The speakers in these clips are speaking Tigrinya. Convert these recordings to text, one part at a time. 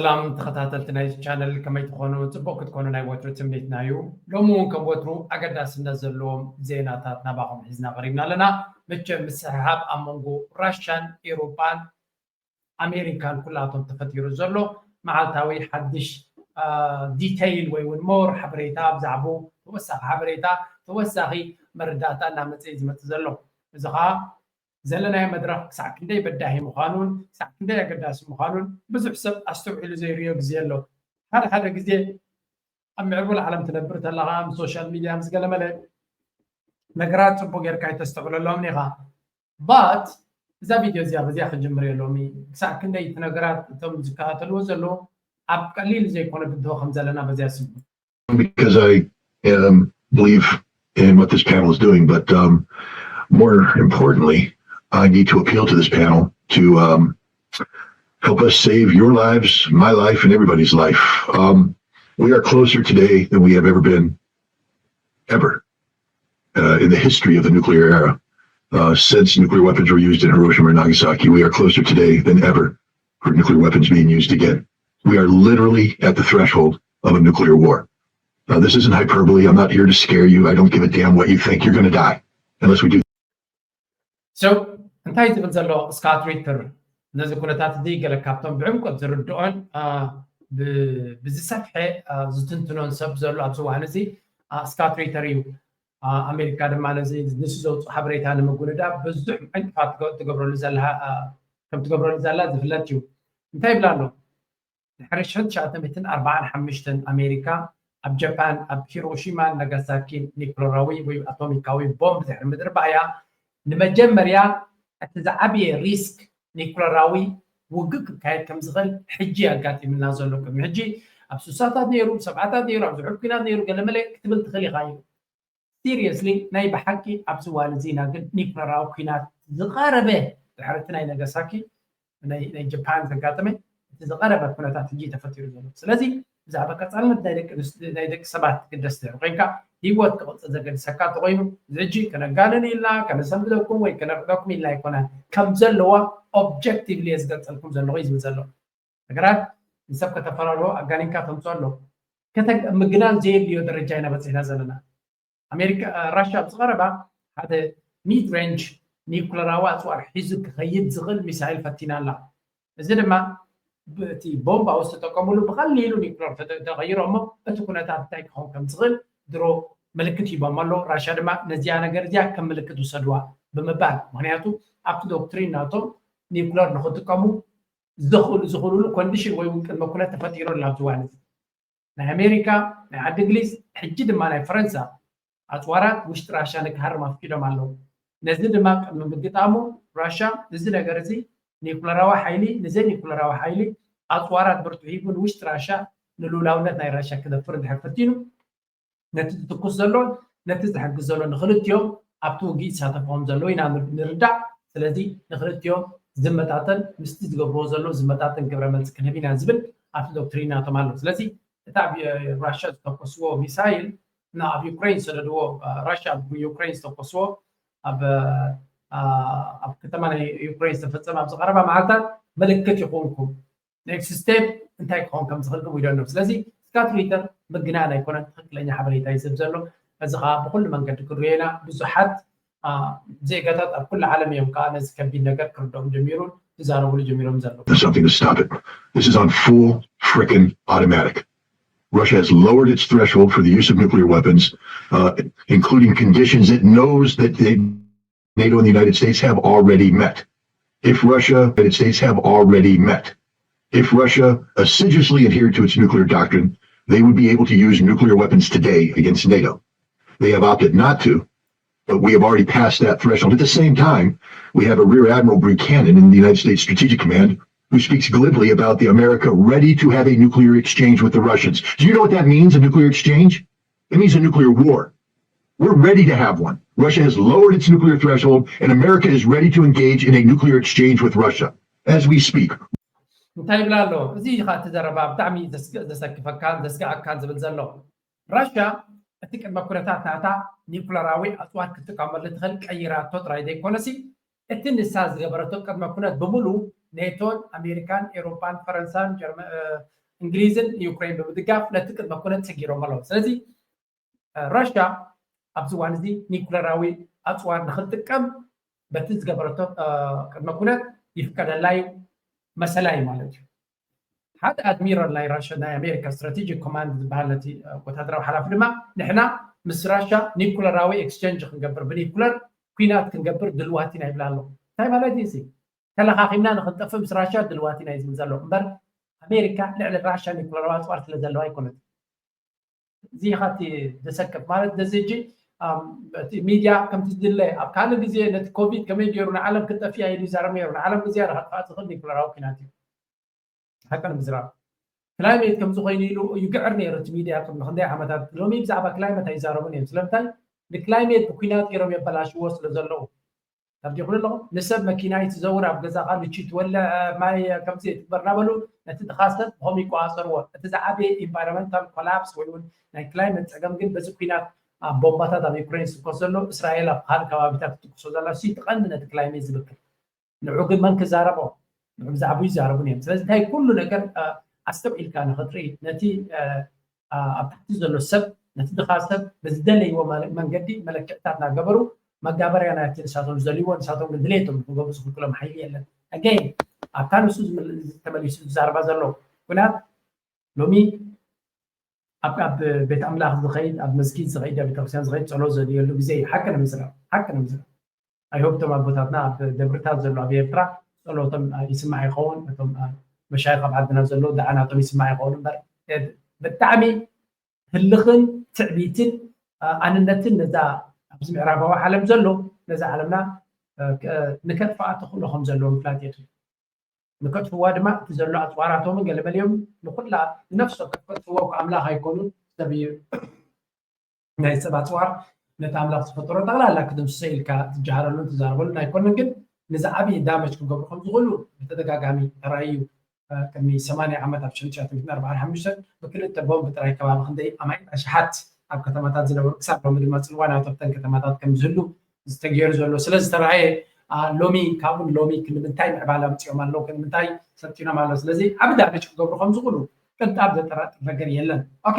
ሰላም ተኸታተልቲ ናይዚ ቻነል፣ ከመይ ትኾኑ? ጽቡቕ ክትኮኑ ናይ ወትሩ ትምኒትና እዩ። ሎሚ እውን ከም ወትሩ ኣገዳስነት ዘለዎም ዜናታት ናባኹም ሒዝና ቀሪብና ኣለና። መቸም ምስሕሓብ ኣብ መንጎ ራሻን ኤውሮጳን ኣሜሪካን ኩላቶም ተፈጢሩ ዘሎ መዓልታዊ ሓድሽ ዲቴይል ወይ እውን ሞር ሓበሬታ ብዛዕባኡ ተወሳኺ ሓበሬታ ተወሳኺ መረዳእታ እናመፀ እዩ ዝመፅእ ዘሎ። እዚ ከዓ ዘለናዮ መድረኽ ክሳዕ ክንደይ በዳሂ ምዃኑን ክሳዕ ክንደይ ኣገዳሲ ምዃኑን ብዙሕ ሰብ ኣስተውዒሉ ዘይርእዮ ግዜ ኣሎ። ሓደ ሓደ ግዜ ኣብ ምዕቡል ዓለም ትነብር ተለኻ ምስ ሶሻል ሚድያ ምስ ገለመለ ነገራት ፅቡቅ ጌርካ ኣይተስተውዕለሎም ኢኻ። ባት እዛ ቪድዮ እዚኣ በዚኣ ክጅምር እየ ሎሚ። ክሳዕ ክንደይ እቲ ነገራት እቶም ዝከታተልዎ ዘለዉ ኣብ ቀሊል ዘይኮነ ብድሆ ከም ዘለና በዚኣ ስምዑ። Because I um, believe in what this panel is doing, but um, more importantly, I need to appeal to this panel to um, help us save your lives, my life, and everybody's life. Um, we are closer today than we have ever been, ever, uh, in the history of the nuclear era. Uh, since nuclear weapons were used in Hiroshima and Nagasaki, we are closer today than ever for nuclear weapons being used again. We are literally at the threshold of a nuclear war. Now, this isn't hyperbole. I'm not here to scare you. I don't give a damn what you think. You're going to die unless we do. So እንታይ ዝብል ዘሎ ስካት ሪተር ነዚ ኩነታት እዚ ገለ ካብቶም ብዕምቆት ዝርድኦን ብዝሰፍሐ ዝትንትኖን ሰብ ዘሎ ኣብዚ እዋን እዚ ስካት ሪተር እዩ። ኣሜሪካ ድማ ነዚ ንሱ ዘውፅኦ ሓበሬታ ንምጉንዳብ ብዙሕ ዕንቅፋት ትገብረሉ ዘላ ከም ትገብረሉ ዘላ ዝፍለጥ እዩ። እንታይ ይብላ ኣሎ? ድሕሪ ሽሕን ትሽዓተ ሚእትን ኣርባዓን ሓሙሽተን ኣሜሪካ ኣብ ጃፓን ኣብ ሂሮሺማን ናጋሳኪን ኒኩለራዊ ወይ ኣቶሚካዊ ቦምብ ድሕሪ ምድርባያ ንመጀመርያ እቲ ዝዓበየ ሪስክ ኒኩለራዊ ውግእ ክካየድ ከም ዝኽእል ሕጂ ኣጋጢምና ዘሎ። ቅድሚ ሕጂ ኣብ ስሳታት ነይሩ፣ ሰብዓታት ነይሩ፣ ኣብ ዝሑል ኩናት ነይሩ፣ ገለመለ ክትብል ትኽእል ኢኻ እዩ። ሲሪየስሊ ናይ ብሓቂ ኣብዚ እዋን እዚ ኢና ግን ኒኩለራዊ ኩናት ዝቐረበ ድሕሪ እቲ ናይ ነጋሳኪ ናይ ጃፓን ዘጋጠመ እቲ ዝቐረበ ኩነታት ሕጂ ተፈጢሩ ዘሎ። ስለዚ ብዛዕባ ቀፃልነት ናይ ደቂ ሰባት ትግደስ ድሕሪ ኮይንካ ህይወት ክቕፅል ዘገድሰካ እንተኮይኑ እዚ ሕጂ ከነጋንን ኢልና ከነሰንብደኩም ወይ ከነርዕደኩም ኢልና ኣይኮነን። ከም ዘለዋ ኦብጀክቲቭሊ እየ ዝገልፀልኩም ዘለኹ እዩ ዝብል ዘሎ። ነገራት ንሰብ ከተፈራርሆ ኣጋኒንካ ተምፅኦ ኣሎ። ምግናን ዘየድልዮ ደረጃ ኢና በፂሕና ዘለና። ኣሜሪካ ራሽያ ኣብ ዝቐረባ ሓደ ሚድ ሬንጅ ኒኩለራዊ ኣፅዋር ሒዙ ክኸይድ ዝኽእል ሚሳይል ፈቲና ኣላ። እዚ ድማ እቲ ቦምብ ኣብ ዝተጠቀሙሉ ብቐሊሉ ኒኩለር ተቐይሮ እሞ እቲ ኩነታት እንታይ ክኸውን ከም ዝኽእል ድሮ ምልክት ሂቦም ኣለዉ። ራሽያ ድማ ነዚኣ ነገር እዚኣ ከም ምልክት ውሰድዋ ብምባል፣ ምክንያቱ ኣብቲ ዶክትሪን ናቶም ኒኩለር ንክጥቀሙ ዘኽእሉ ዝኽእሉሉ ኮንዲሽን ወይ እውን ቅድመ ኩነት ተፈጢሩ ኣሎ ኣብዚ እዋን እዚ። ናይ ኣሜሪካ፣ ናይ ዓዲ እንግሊዝ፣ ሕጂ ድማ ናይ ፈረንሳ ኣፅዋራት ውሽጢ ራሻ ንክሃርም ኣፍቂዶም ኣለዉ። ነዚ ድማ ቅድሚ ምግጣሙ ራሻ እዚ ነገር እዚ ኒኩለራዊ ሓይሊ ንዘይ ኒኩለራዊ ሓይሊ ኣፅዋራት ብርትዑ ሂቡ ንውሽጢ ራሻ ንልኡላውነት ናይ ራሻ ክደፍር እንድሕር ፈቲኑ ነቲ ዝትኩስ ዘሎ ነቲ ዝሕግዝ ዘሎ ንክልቲኦም ኣብቲ ውግእ ይሳተፍዎም ዘለዉ ኢና ንርዳእ። ስለዚ ንክልቲኦም ዝመጣጠን ምስቲ ዝገብርዎ ዘለዉ ዝመጣጠን ግብረ መልሲ ክንህብ ኢና ዝብል ኣብቲ ዶክትሪን ናቶም ኣሎ። ስለዚ እቲ ኣብ ራሽያ ዝተኮስዎ ሚሳይል እና ኣብ ዩክሬን ዝሰደድዎ ራሽያ ኣብ ዩክሬን ዝተኮስዎ ኣብ ኣብ ከተማ ናይ ዩክሬን ዝተፈፀመ ኣብ ዝቀረባ መዓልታት ምልክት ይኾንኩም። ኔክስት ስቴፕ እንታይ ክኾን ከም ዝኽእል ግን ዊዶን ነው። ስለዚ ስካት ሪተር ምግናን ኣይኮነን፣ ትኽክለኛ ሓበሬታ ይዝብ ዘሎ። እዚ ከዓ ብኩሉ መንገዲ ክንሪኦ ኢና። ብዙሓት ዜጋታት ኣብ ኩሉ ዓለም እዮም ከዓ ነዚ ከቢድ ነገር ክርድኦም ጀሚሩን ክዛረብሉ ጀሚሮም ዘለዉ። There's something to stop it. This is on full frickin' automatic. Russia has lowered its threshold for the use of nuclear weapons, uh, including conditions it knows that they NATO and the United States have already met. If Russia, the United States have already met. If Russia assiduously adhered to its nuclear doctrine, they would be able to use nuclear weapons today against NATO. They have opted not to, but we have already passed that threshold. At the same time, we have a Rear Admiral Buchanan in the United States Strategic Command who speaks glibly about the America ready to have a nuclear exchange with the Russians. Do you know what that means, a nuclear exchange? It means a nuclear war. We're ready to have one. Russia has lowered its nuclear threshold, and America is ready to engage in a nuclear exchange with Russia as we speak. እንታይ ይብላ ኣሎ? እዚ እዩ እቲ ዘረባ ብጣዕሚ ዘሰክፈካን ዘስግኣካን ዝብል ዘሎ። ራሽያ እቲ ቅድመ ኩነታት ናታ ኒኩለራዊ ኣፅዋር ክትጥቀመሉ ትኽእል ቀይራቶ ጥራይ ዘይኮነሲ እቲ ንሳ ዝገበረቶ ቅድመ ኩነት ብምሉ ኔቶን ኣሜሪካን ኤውሮፓን ፈረንሳን እንግሊዝን ንዩክሬን ብምድጋፍ ነቲ ቅድመ ኩነት ሰጊሮም ኣለዉ። ስለዚ ራሽያ ኣብዚ እዋን እዚ ኒኩለራዊ ኣፅዋር ንክትጥቀም በቲ ዝገበረቶ ቅድመ ኩነት ይፍቀደላ እዩ፣ መሰላ እዩ ማለት እዩ። ሓደ ኣድሚራል ናይ ራሽያ ናይ ኣሜሪካ ስትራቴጂክ ኮማንድ ዝበሃል ነቲ ወታደራዊ ሓላፊ ድማ ንሕና ምስ ራሽያ ኒኩለራዊ ኤክስቸንጅ ክንገብር ብኒኩለር ኩናት ክንገብር ድልዋት ኢና ይብል ኣሎ። እንታይ ማለት እዩ? ተለኻኺምና ንክንጠፍእ ምስ ራሽያ ድልዋት ኢና እዩ ዝብል ዘሎ እምበር ኣሜሪካ ልዕሊ ራሽያ ኒኩለራዊ ኣፅዋር ስለ ዘለዋ ኣይኮነት። እዚ ኢኻ እቲ ዘሰክፍ ማለት ነዚ ሕጂ እቲ ሚድያ ከምቲ ዝድለ ኣብ ካልእ ግዜ ነቲ ኮቪድ ከመይ ገይሩ ንዓለም ክጠፍያ ኢሉ ይዛረብ ነይሩ። ንዓለም ብዝያዳ ከጥፋእ ዝኽእል ኒኩለራዊ ኩናት እዩ። ሓቂ ንምዝራብ ክላይሜት ከምዚ ኮይኑ ኢሉ ይግዕር ነይሩ እቲ ሚድያ ቅድሚ ክንደይ ዓመታት። ሎሚ ብዛዕባ ክላይመት ኣይዛረቡን እዮም። ስለምንታይ? ንክላይሜት ብኩናት ገይሮም የበላሽዎ ስለ ዘለዉ። ተርዲኹ ኣለኹ። ንሰብ መኪና ይትዘውር ኣብ ገዛኻ ንቺ ትወልዕ ማይ ከምዚ ትግበር እናበሉ ነቲ ድኻ ሰብ ብኸም ይቆፃፀርዎ። እቲ ዝዓበየ ኢንቫይሮንመንታል ኮላፕስ ወይ እውን ናይ ክላይመት ፀገም ግን በዚ ኩናት ኣብ ቦምባታት ኣብ ዩክሬን ዝትኮስ ዘሎ እስራኤል ኣብ ካልእ ከባቢታት ትትኩሶ ዘላ ሲ ትቐንዲ ነቲ ክላይሜት ዝብክል ንዑ ግን መን ክዛረቦ ንዑ ብዛዕባኡ ይዛረቡን እዮም። ስለዚ እንታይ ኩሉ ነገር ኣስተውዒልካ ንኽትርኢ ነቲ ኣብ ታሕቲ ዘሎ ሰብ ነቲ ድኻ ሰብ ብዝደለይዎ መንገዲ መለክዕታት እናገበሩ መጋበርያ ናይቲ ንሳቶም ዝደልይዎ ንሳቶም ግን ድሌቶም ንክገብሩ ዝኽልክሎም ሓይሊ የለን። ኣገይን ኣብታ ንሱ ተመሊሱ ዝዛረባ ዘሎ ኩናት ሎሚ ኣብ ኣብ ቤት ኣምላኽ ዝኸይድ ኣብ መስጊድ ዝኸይድ ኣብ ቤተክርስትያን ዝኸይድ ጸሎት ዘድልየሉ ግዜ እዩ። ሓቂ ንምዝራብ ሓቂ ንምዝራብ ኣይሆብ እቶም ኣቦታትና ኣብ ደብርታት ዘሎ ኣብ ኤርትራ ጸሎቶም ይስማዕ ይኸውን። እቶም መሻይኽ ኣብ ዓድና ዘሎ ደዓ ናቶም ይስማዕ ይኸውን እምበር ብጣዕሚ ህልኽን ትዕቢትን ኣንነትን ነዛ ኣብዚ ምዕራባዊ ዓለም ዘሎ ነዛ ዓለምና ንከጥፍኣ ተኽእሎ ከም ዘለዎ ምፍላጥ የድሊ። ንከጥፍዋ ድማ እቲ ዘሎ ኣፅዋራቶምን ገለመሊኦም ንኩላ ንነፍሲ ወከፍ ከጥፍዎ እኮ ኣምላኽ ኣይኮኑን ሰብ እዩ። ናይ ሰብ ኣፅዋር ነቲ ኣምላኽ ዝፈጠሮ ጠቕላላ ክድምስሶ ኢልካ ትጀሃረሉን ትዛረበሉን ኣይኮነን። ግን ንዝዓብይ ዳመጅ ክገብሩ ከም ዝኽእሉ ብተደጋጋሚ ተራእዩ ቅድሚ ሰማንያ ዓመት ኣብ ሽሕን ትሽዓተ ሚእትን ኣርባዓን ሓሙሽተን ብክልተ ቦምብ ጥራይ ከባቢ ክንደይ ኣማኢት ኣሽሓት ኣብ ከተማታት ዝነበሩ ክሳብ ሎሚ ድማ ፅልዋ ናይቶም ኣብተን ከተማታት ከም ዝህሉ ዝተገይሩ ዘሎ ስለ ዝተረኣየ ሎሚ ካብኡ ንሎሚ ክንዲ ምንታይ ምዕባለ ኣምፅኦም ኣለዉ ክንዲ ምንታይ ሰልጢኖም ኣለዉ ስለዚ ዓቢ ዳመጅ ክገብሩ ከም ዝኽእሉ ቅንጣብ ዘጠራጥር ነገር የለን። ኦኬ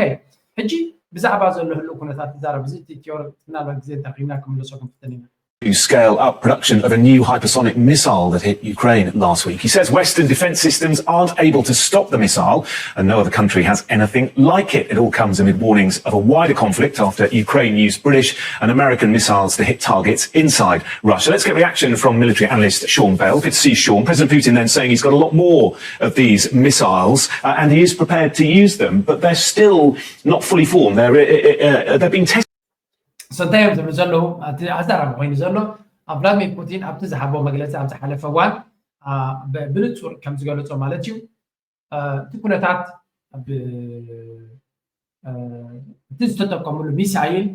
ሕጂ ብዛዕባ ዘሎ ህሉው ኩነታት ትዛረብ እዚ እቲ ቲዮሪ ምናልባት ግዜ እንተረኺብና ክምለሶ ክንፍትን ኢና። to scale up production of a new hypersonic missile that hit Ukraine last week. He says Western defense systems aren't able to stop the missile, and no other country has anything like it. It all comes amid warnings of a wider conflict after Ukraine used British and American missiles to hit targets inside Russia. Let's get reaction from military analyst Sean Bell. Good to see Sean. President Putin then saying he's got a lot more of these missiles, uh, and he is prepared to use them, but they're still not fully formed. They're, uh, uh, uh, they've been tested. So እንታይ እዮም ዝብሉ ዘለዉ? እቲ ኣዛራቢ ኮይኑ ዘሎ ኣብ ቭላድሚር ፑቲን ኣብቲ ዝሃቦ መግለፂ ኣብ ዝሓለፈ እዋን ብንፁር ከም ዝገለፆ ማለት እዩ። እቲ ኩነታት እቲ ዝተጠቀምሉ ሚሳይል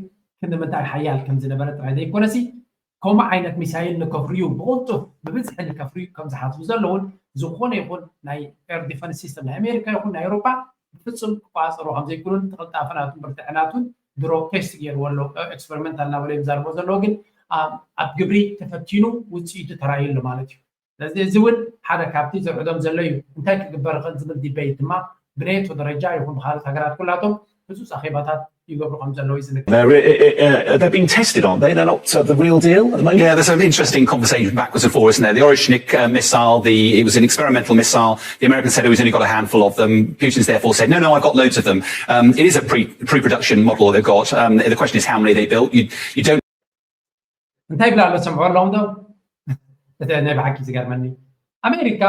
ክንዲ ምንታይ ሓያል ከም ዝነበረ ጥራይ ዘይኮነሲ ከምኡ ዓይነት ሚሳይል ንከፍርዩ ብቕልጡፍ ብብዝሒ ንከፍርዩ ከም ዝሓስቡ ዘለውን ዝኾነ ይኹን ናይ ኤር ዲፈንስ ሲስተም ናይ ኣሜሪካ ይኹን ናይ ኤውሮፓ ብፍፁም ክቋፀሩ ከም ዘይክሉን እቲ ቅልጣፈ ናቱን ብርትዐ ናቱን ድሮ ቴስት ገይርዎ ኣሎ ኤክስፐሪመንታል እናበለ እዮም ዛርቦ ዘለዎ ግን ኣብ ግብሪ ተፈቲኑ ውፅኢቱ ተራእዩ ኣሎ ማለት እዩ። ስለዚ እዚ እውን ሓደ ካብቲ ዘውዕዶም ዘሎ እዩ እንታይ ክግበር ይኽእል ዝብል ዲበይት ድማ ብኔቶ ደረጃ ይኹን ብካልኦት ሃገራት ኩላቶም ህፁፅ ኣኼባታት ይገብሩ ከም ዘለዉ እዩ ዝንገር። They're, uh, uh, uh, they're being tested, aren't they? They're not uh, the real deal at the moment. Yeah, there's some interesting conversation backwards and forwards, isn't there? The Orishnik uh, missile, the, it was an experimental missile. The Americans said, oh, he's only got a handful of them. Putin's therefore said, no, no, I've got loads of them. Um, it is a pre, pre-production model they've got. Um, the question is how many they built. You, you don't እንታይ ይብላ ኣሎ ሰምዑ ኣለዎም ዶ እቲ ናይ ብሓቂ ዝገርመኒ ኣሜሪካ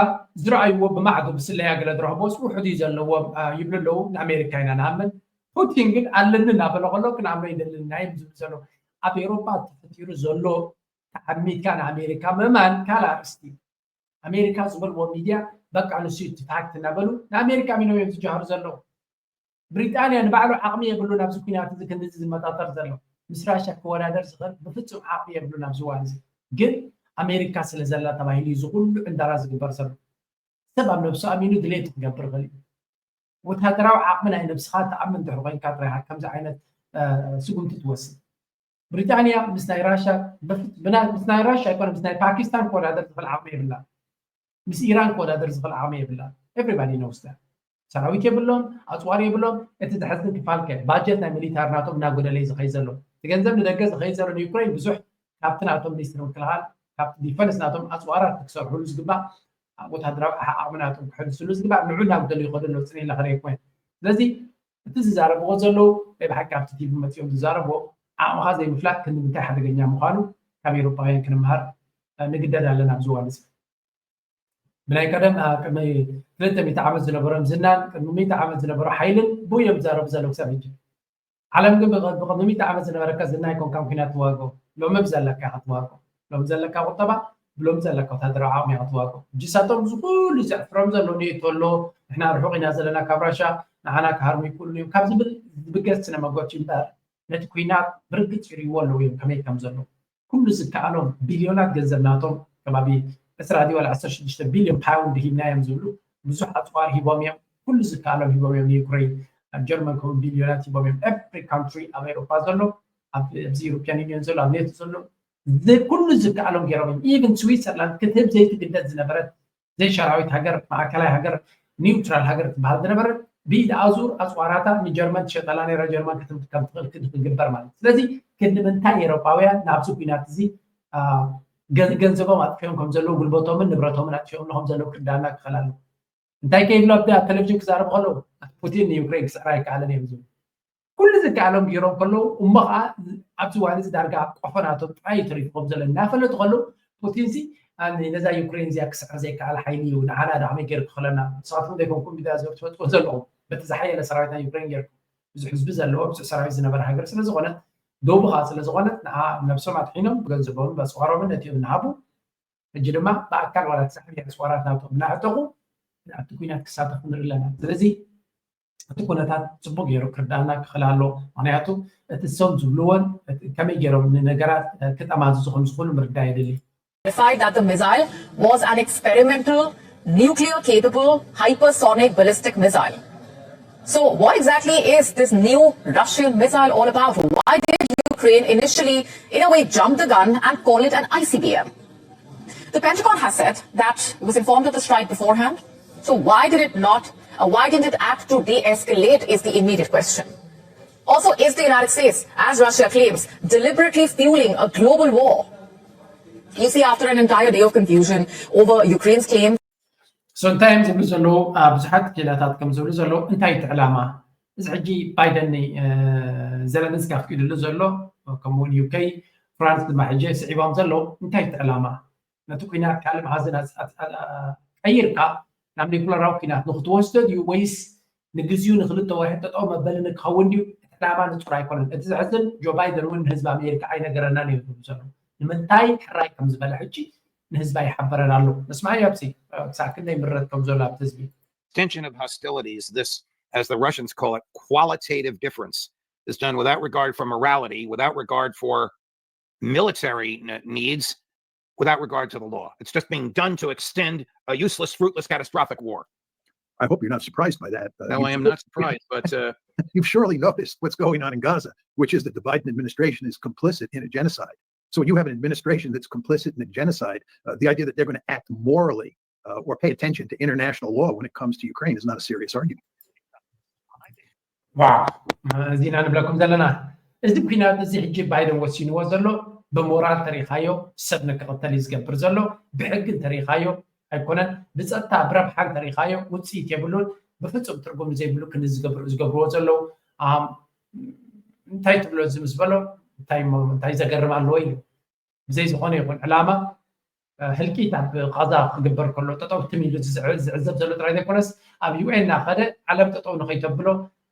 ዝረኣይዎ ብማዕዶ ብስለያ ገለ ዝረኽቦ ውሑድ እዩ ዘለዎም ይብሉ ኣለዉ ንኣሜሪካ ኢና ንኣምን ፑቲን ግን ኣለኒ እናበለ ከሎ ክንኣምኖ ይደልን ናይ ዝብል ዘሎ ኣብ ኤሮፓ ተፈጢሩ ዘሎ ተዓሚትካ ንኣሜሪካ ምእማን ካልእ ኣርእስቲ ኣሜሪካ ዝበልዎ ሚድያ በቃ ንሱ እዩ ፋክት እናበሉ ንኣሜሪካ ኣሚኖም እዮም ዝጀሃሩ ዘለዉ ብሪጣንያ ንባዕሉ ዓቕሚ የብሉን ኣብዚ ኩናት እዚ ክንድዚ ዝመጣጠር ዘሎ ምስ ራሽያ ክወዳደር ዝኽእል ብፍፁም ዓቕሚ የብሉን ኣብዚ እዋን እዚ ግን ኣሜሪካ ስለ ዘላ ተባሂሉ እዩ ዝኩሉ ዕንዳራ ዝግበር ዘሎ ሰብ ኣብ ነብሱ ኣሚኑ ድሌቱ ክገብር ይኽእል እዩ ወታደራዊ ዓቕሚ ናይ ነብስኻ ትኣምን ድሕሪ ኮይንካ ጥራይ ከምዚ ዓይነት ስጉምቲ ትወስድ ብሪጣንያ ምስ ናይ ራሽያ ምስ ናይ ራሽያ ኣይኮነ ምስ ናይ ፓኪስታን ክወዳደር ዝኽእል ዓቕሚ የብላን ምስ ኢራን ክወዳደር ዝኽእል ዓቕሚ የብላን። Everybody knows that። ሰራዊት የብሎም፣ ኣፅዋር የብሎም። እቲ ዘሕዝን ክፋል ከ ባጀት ናይ ሚሊታር ናቶም እናጎደለ እዩ ዝኸይድ ዘሎ። እቲ ገንዘብ ንደገ ዝኸይድ ዘሎ ንዩክሬን ብዙሕ ካብቲ ናቶም ሚኒስትሪ ምክልኻል፣ ካብቲ ዲፈንስ ናቶም ኣፅዋራት ክሰርሕሉ ዝግባእ፣ ወታደራዊ ዓቕሚ ናቶም ክሕድስሉ ዝግባእ ንዑ እናጎደሉ ይኸዱ ኣለዉ። ፅን ኢለ ክርኢ እኮ እየ። ስለዚ እቲ ዝዛረብዎ ዘለዉ ናይ ብሓቂ ኣብቲ ቲቪ መፂኦም ዝዛረብዎ ዓቕምኻ ዘይምፍላጥ ክንዲ ምንታይ ሓደገኛ ምዃኑ ካብ ኤውሮጳውያን ክንምሃር ንግደድ ኣለና ኣብዚ እዋን እዚ። ብናይ ቀደም ኣብ ቅድሚ ክልተ ሚእቲ ዓመት ዝነበሮም ዝናን ቅድሚ ሚእቲ ዓመት ዝነበሮ ሓይልን ብኡ እዮም ዝዛረቡ ዘለዉ ክሳብ ሕጂ። ዓለም ግን ብቕ- ብቕድሚ ሚእቲ ዓመት ዝነበረካ ዝና ኣይኮንካን ኩናት ትዋግኦ። ሎሚ ብዘለካ ኢኻ ትዋግኦ። ሎሚ ዘለካ ቁጠባ፣ ብሎሚ ዘለካ ወታደራዊ ዓቕሚ ኢኻ ትዋግኦ። ሕጂ ሳቶም እዚ ኩሉ ዘዕፍሮም ዘሎ ኔቶ ኣሎ፣ ንሕና ርሑቕ ኢና ዘለና ካብ ራሻ፣ ንዓና ክሃርሙ ይክእሉ እዮም ካብ ዝብል ዝብገስ ስነ መጎት እዩ እምበር ነቲ ኩናት ብርግፅ ይርእይዎ ኣለዉ እዮም ከመይ ከም ዘሎ። ኩሉ ዝከኣሎም ቢልዮናት ገንዘብ ናቶም ከባቢ ዕስራ ድዩ ዋላ ዓሰርተ ሽዱሽተ ቢልዮን ፓውንድ ሂብናዮም ዝብሉ ብዙሕ ኣፅዋር ሂቦም እዮም። ኩሉ ዝከኣሎም ሂቦም እዮም ንዩክሬን። ኣብ ጀርመን ከምኡ ቢልዮናት ሂቦም እዮም። ኤቭሪ ካንትሪ ኣብ ኤውሮፓ ዘሎ፣ ኣብ- ኣብዚ ዩሮፒያን ዩኒየን ዘሎ፣ ኣብ ኔቶ ዘሎ፣ ዝ- ኩሉ ዝከኣሎም ገይሮም እዮም። ኢቨን ስዊትዘርላንድ ክትህብ ዘይትግደድ ዝነበረት ዘይሸራዊት ሃገር፣ ማእከላይ ሃገር፣ ኒውትራል ሃገር ትበሃል ዝነበረት ብኢድ ኣዙር ኣፅዋራታ ንጀርመን ትሸጠላ ነይራ። ጀርመን ክትምት ከም ትኽእል ክንዲ ክግበር ማለት እዩ። ስለዚ ክንዲ ምንታይ ኤውሮጳውያን ናብዚ ኩናት እዚ አ፣ ገን- ገንዘቦም ኣጥፊኦም ከም ዘለዉ፣ ጉልበቶምን ንብረቶምን ኣጥፊኦም ከም ዘለዉ ክርዳና ክኽእል ኣለዎ። እንታይ ከይብሎ ኣብቲ ኣብ ቴሌቪዥን ክዛረቡ ከለዉ ፑቲን ንዩክሬን ክስዕራ ኣይከኣለን እዮም ዝብሉ። ኩሉ ዝከኣሎም ገይሮም ከለዉ እሞ ከዓ ኣብዚ እዋን እዚ ዳርጋ ቆፎ ናቶም ጥራይ እዩ ተሪፉ ከም ዘሎ እናፈለጡ ከለዉ ፑቲን ሲ ነዛ ዩክሬን እዚኣ ክስዕር ዘይከኣል ሓይሊ እዩ፣ ንዓና ዳ ከመይ ገይሩ ክኽእለና? ንስኻትኩም ዘይኮንኩም ሚድያ ዘር ትፈልጥዎ ዘለኹም በቲ ዝሓየለ ሰራዊት ናይ ዩክሬን ገይርኩም ብዙሕ ህዝቢ ዘለዎ ብዙሕ ሰራዊት ዝነበረ ሃገር ስለ ዝኾነት ደቡኻ ስለ ዝኾነት ንዓ ነብሶም ኣድሒኖም ብገንዘቦምን በፅዋሮምን ነቲኦም እናሃቡ ሕጂ ድማ ብኣካል ዋላ ተሳሕቢያ ኣፅዋራት ናቶም እናዕጠቑ ኣብቲ ኩናት ክሳተፉ ንርኢ ኣለና። ስለዚ እቲ ኩነታት ፅቡቅ ገይሩ ክርዳእና ክኽእል ኣሎ። ምክንያቱ እቲ እሶም ዝብልዎን እቲ ከመይ ገይሮም ንነገራት ክጠማዝዙ ከም ዝኽእሉ ምርዳእ የድሊ። Decide that the missile was an experimental nuclear capable hypersonic ballistic missile. So what exactly is this new Russian missile all about? Why did Ukraine initially, in a way, jump the gun and call it an I C B M? The Pentagon has said that it was informed of the strike beforehand. So why did it not, uh, why didn't it act to de-escalate is the immediate question. Also, is the United States, as Russia claims, deliberately fueling a global war? You see, after an entire day of confusion over Ukraine's claim So እንታይ እዮም ዝብሉ ዘለዉ? ብዙሓት ክኢላታት ከም ዝብሉ ዘለዉ እንታይ እቲ ዕላማ? እዚ ሕጂ ባይደን ዘለንስኪ ኣፍቂድሉ ዘሎ ከምኡውን ዩኬ ፍራንስ ድማ ሕጂ ስዒቦም ዘለዉ እንታይ እቲ ዕላማ? ነቲ ኩናት ካልእ መሓዝን ቀይርካ ናብ ኒኩለራዊ ኩናት ንክትወስዶ ድዩ ወይስ ንግዚኡ ንክልተ ወርሒ ጠጠው መበሊ ንክኸውን ድዩ? እቲ ዕላማ ንፁር ኣይኮነን። እቲ ዘሕዝን ጆ ባይደን እውን ንህዝቢ ኣሜሪካ ኣይነገረናን እዩ ዝብሉ ዘለዉ። ንምንታይ ሕራይ ከም ዝበለ ሕጂ ንህዝቢ ኣይሓበረን ኣሎ። ንስማዓዮ ኣብዚ ክሳዕ ክንደይ ምረት ከም ዘሎ ኣብቲ ህዝቢ። Extension of hostilities, this, as the Russians call it, qualitative difference is done without regard for morality, without regard for military needs, without regard to the law. It's just being done to extend a useless, fruitless, catastrophic war. I hope you're not surprised by that. No, I am not surprised, but uh, you've surely noticed what's going on in Gaza, which is that the Biden administration is complicit in a genocide. So when you have an administration that's complicit in a genocide, uh, the idea that they're going to act morally uh, or pay attention to international law when it comes to Ukraine is not a serious argument. ዋው እዚ ኢና ንብለኩም ዘለና። እዚ ኩናት እዚ ሕጂ ባይደን ወሲንዎ ዘሎ ብሞራል ተሪኻዮ ሰብ ንክቕተል እዩ ዝገብር ዘሎ። ብሕጊ እንተሪኻዮ ኣይኮነን፣ ብፀጥታ ብረብሓ እንተሪኻዮ ውፅኢት የብሉን። ብፍፁም ትርጉም ዘይብሉ ክንዲ ዝገብሩ ዝገብርዎ ዘለዉ እንታይ ትብሎ እዚ ምስ በሎ እንታይ ዘገርም ኣለዎ ኢሉ። ብዘይ ዝኾነ ይኹን ዕላማ ህልቂት ኣብ ቃዛ ክግበር ከሎ ጠጠው ትም ኢሉ ዝዕዘብ ዘሎ ጥራይ ዘይኮነስ ኣብ ዩኤን እናኸደ ዓለም ጠጠው ንኸይተብሎ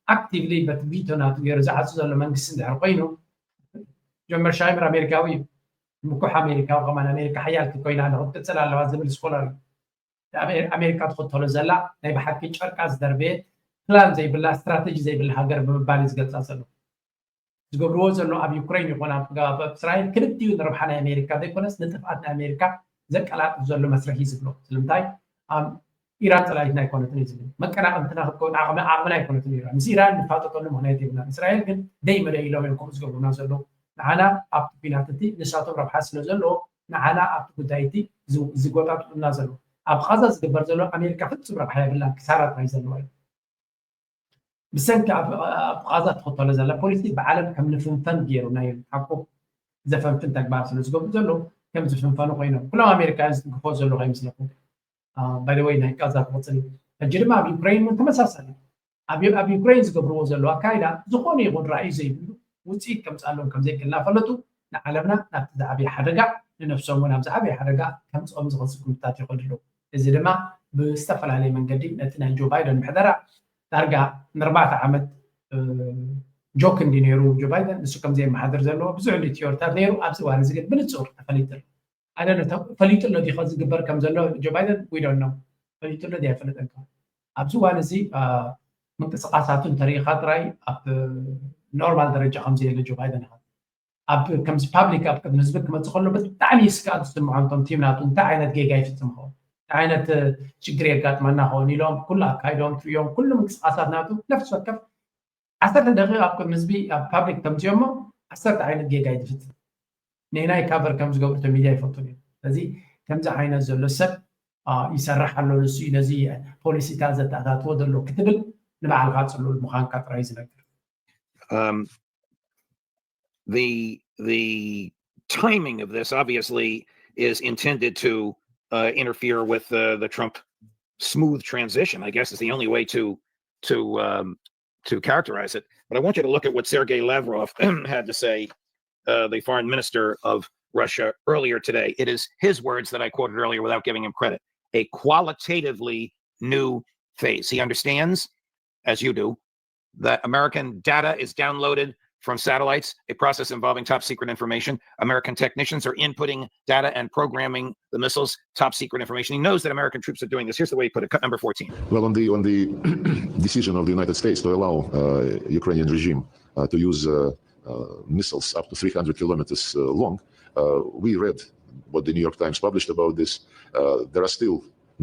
ኣክቲቭሊ በቲ ቪቶ ናቱ ገይሩ ዝዓፁ ዘሎ መንግስቲ እንድሕር ኮይኑ ጆን መርሻይመር ኣሜሪካዊ እዩ። ምኩሕ ኣሜሪካዊ ከማን ኣሜሪካ ሓያልቲ ኮይና ንክትቅፅል ኣለዋ ዝብል ስኮላር እዩ። ኣሜሪካ ትኽተሎ ዘላ ናይ ብሓቂ ጨርቃ ዝደርበየት ፕላን ዘይብላ ስትራተጂ ዘይብላ ሃገር ብምባል እዩ ዝገልፃ ዘሎ። ዝገብርዎ ዘሎ ኣብ ዩክሬን ይኹን ኣብ እስራኤል ክልቲኡ ንረብሓ ናይ ኣሜሪካ ዘይኮነስ ንጥፍኣት ናይ ኣሜሪካ ዘቀላጥፍ ዘሎ መስርሕ እዩ ዝብሎ። ስለምንታይ ኢራን ፀላኢትና ኣይኮነትን እዩ ዝብል። መቀናቐንትና ክትከውን ዓቕምና ኣይኮነትን ኢራን። ምስ ኢራን ንፋጠጠሉ ምክንያት የብልናን። እስራኤል ግን ደይ መደይ ኢሎም እዮም ከምኡ ዝገብሩና ዘለዉ። ንዓና ኣብቲ ኩናት እቲ ንሳቶም ረብሓ ስለ ዘለዎ ንዓና ኣብቲ ጉዳይ እቲ ዝጎጣጥጡና ዘለዉ። ኣብ ቃዛ ዝግበር ዘሎ ኣሜሪካ ፍጹም ረብሓ የብላን፣ ክሳራ ጥራይ ዘለዋ እዩ። ብሰንኪ ኣብ ቃዛ ትኽተሎ ዘላ ፖሊሲ ብዓለም ከም ንፍንፈን ገይሩ ናይ ሓቁ ዘፈንፍን ተግባር ስለ ዝገብሩ ዘሎ ከም ዝፍንፈኑ ኮይኖም ኩሎም ኣሜሪካውያን ዝትንክፎ ዘሎ ከይመስለኩም። ባይወይ ናይ ቃዛ ክቕፅል እዩ። ሕጂ ድማ ኣብ ዩክሬን እውን ተመሳሳሊ ኣብ ኣብ ዩክሬን ዝገብርዎ ዘለዉ ኣካይዳ ዝኾነ ይኹን ራእዩ ዘይብሉ ውፅኢት ከምፅኣሎም ከምዘይክእል እናፈለጡ ንዓለምና ናብቲ ዝዓበየ ሓደጋ ንነፍሶም እውን ኣብ ዝዓበየ ሓደጋ ከምፅኦም ዝኽእል ስጉምትታት ይኸዱ ኣለዉ። እዚ ድማ ብዝተፈላለየ መንገዲ ነቲ ናይ ጆ ባይደን ምሕደራ ዳርጋ ንኣርባዕተ ዓመት ጆክ እንዲ ነይሩ ጆ ባይደን ንሱ ከምዘየመሓድር ዘለዎ ብዙሕ እንዲ ቲዮርታት ነይሩ። ኣብዚ እዋን እዚ ግን ብንፁር ተፈሊጡ ኣሎ። ኣነ ፈሊጡ ኣሎ ዲኸ ዝግበር ከም ዘሎ ጆ ባይደን ዊዶን ነው ፈሊጡ ኣሎ ዲ ኣይፈለጠን። ኣብዚ እዋን እዚ ምንቅስቃሳቱ እንተሪኢኻ ጥራይ ኣብ ኖርማል ደረጃ ከምዘየለ ጆ ባይደን ኢኻ ኣብ ከምዚ ፓብሊክ ኣብ ቅድሚ ህዝቢ ክመፅእ ከሎ ብጣዕሚ ስግኣት ዝስምዖም እቶም ቲም ናቱ እንታይ ዓይነት ጌጋ ይፍፅም ኸውን እንታይ ዓይነት ሽግር የጋጥመና ኸውን ኢሎም ኩሉ ኣካይዶም ትሪኦም ኩሉ ምንቅስቃሳት ናቱ ነፍሲ ወከፍ ዓሰርተ ደቂቕ ኣብ ቅድሚ ህዝቢ ኣብ ፓብሊክ ተምፅኦሞ ዓሰርተ ዓይነት ጌጋ እዩ ዝፍፅም። ንናይ ካቨር ከም ዝገብሩ እቶም ሚድያ ይፈልጡ እዮም። ስለዚ ከምዚ ዓይነት ዘሎ ሰብ ይሰርሕ ኣሎ ንሱ እዩ ነዚ ፖሊሲታት ዘተኣታትዎ ዘሎ ክትብል ንባዕልካ ፅሉል ምዃንካ ጥራይ ዝነግር። Um, the the timing of this obviously is intended to uh, interfere with uh, the Trump smooth transition. I guess is the only way to to um, to characterize it. But I want you to look at what Sergei Lavrov had to say, uh, the foreign minister of Russia, earlier today. It is his words that I quoted earlier without giving him credit. A qualitatively new phase. He understands, as you do, that American data is downloaded from satellites, a process involving top secret information. American technicians are inputting data and programming the missiles, top secret information. He knows that American troops are doing this. Here's the way he put it, cut number fourteen. Well, on the on the decision of the United States to allow uh, Ukrainian regime uh, to use uh, uh, missiles up to three hundred kilometers uh, long, uh, we read what the New York Times published about this. Uh, there are still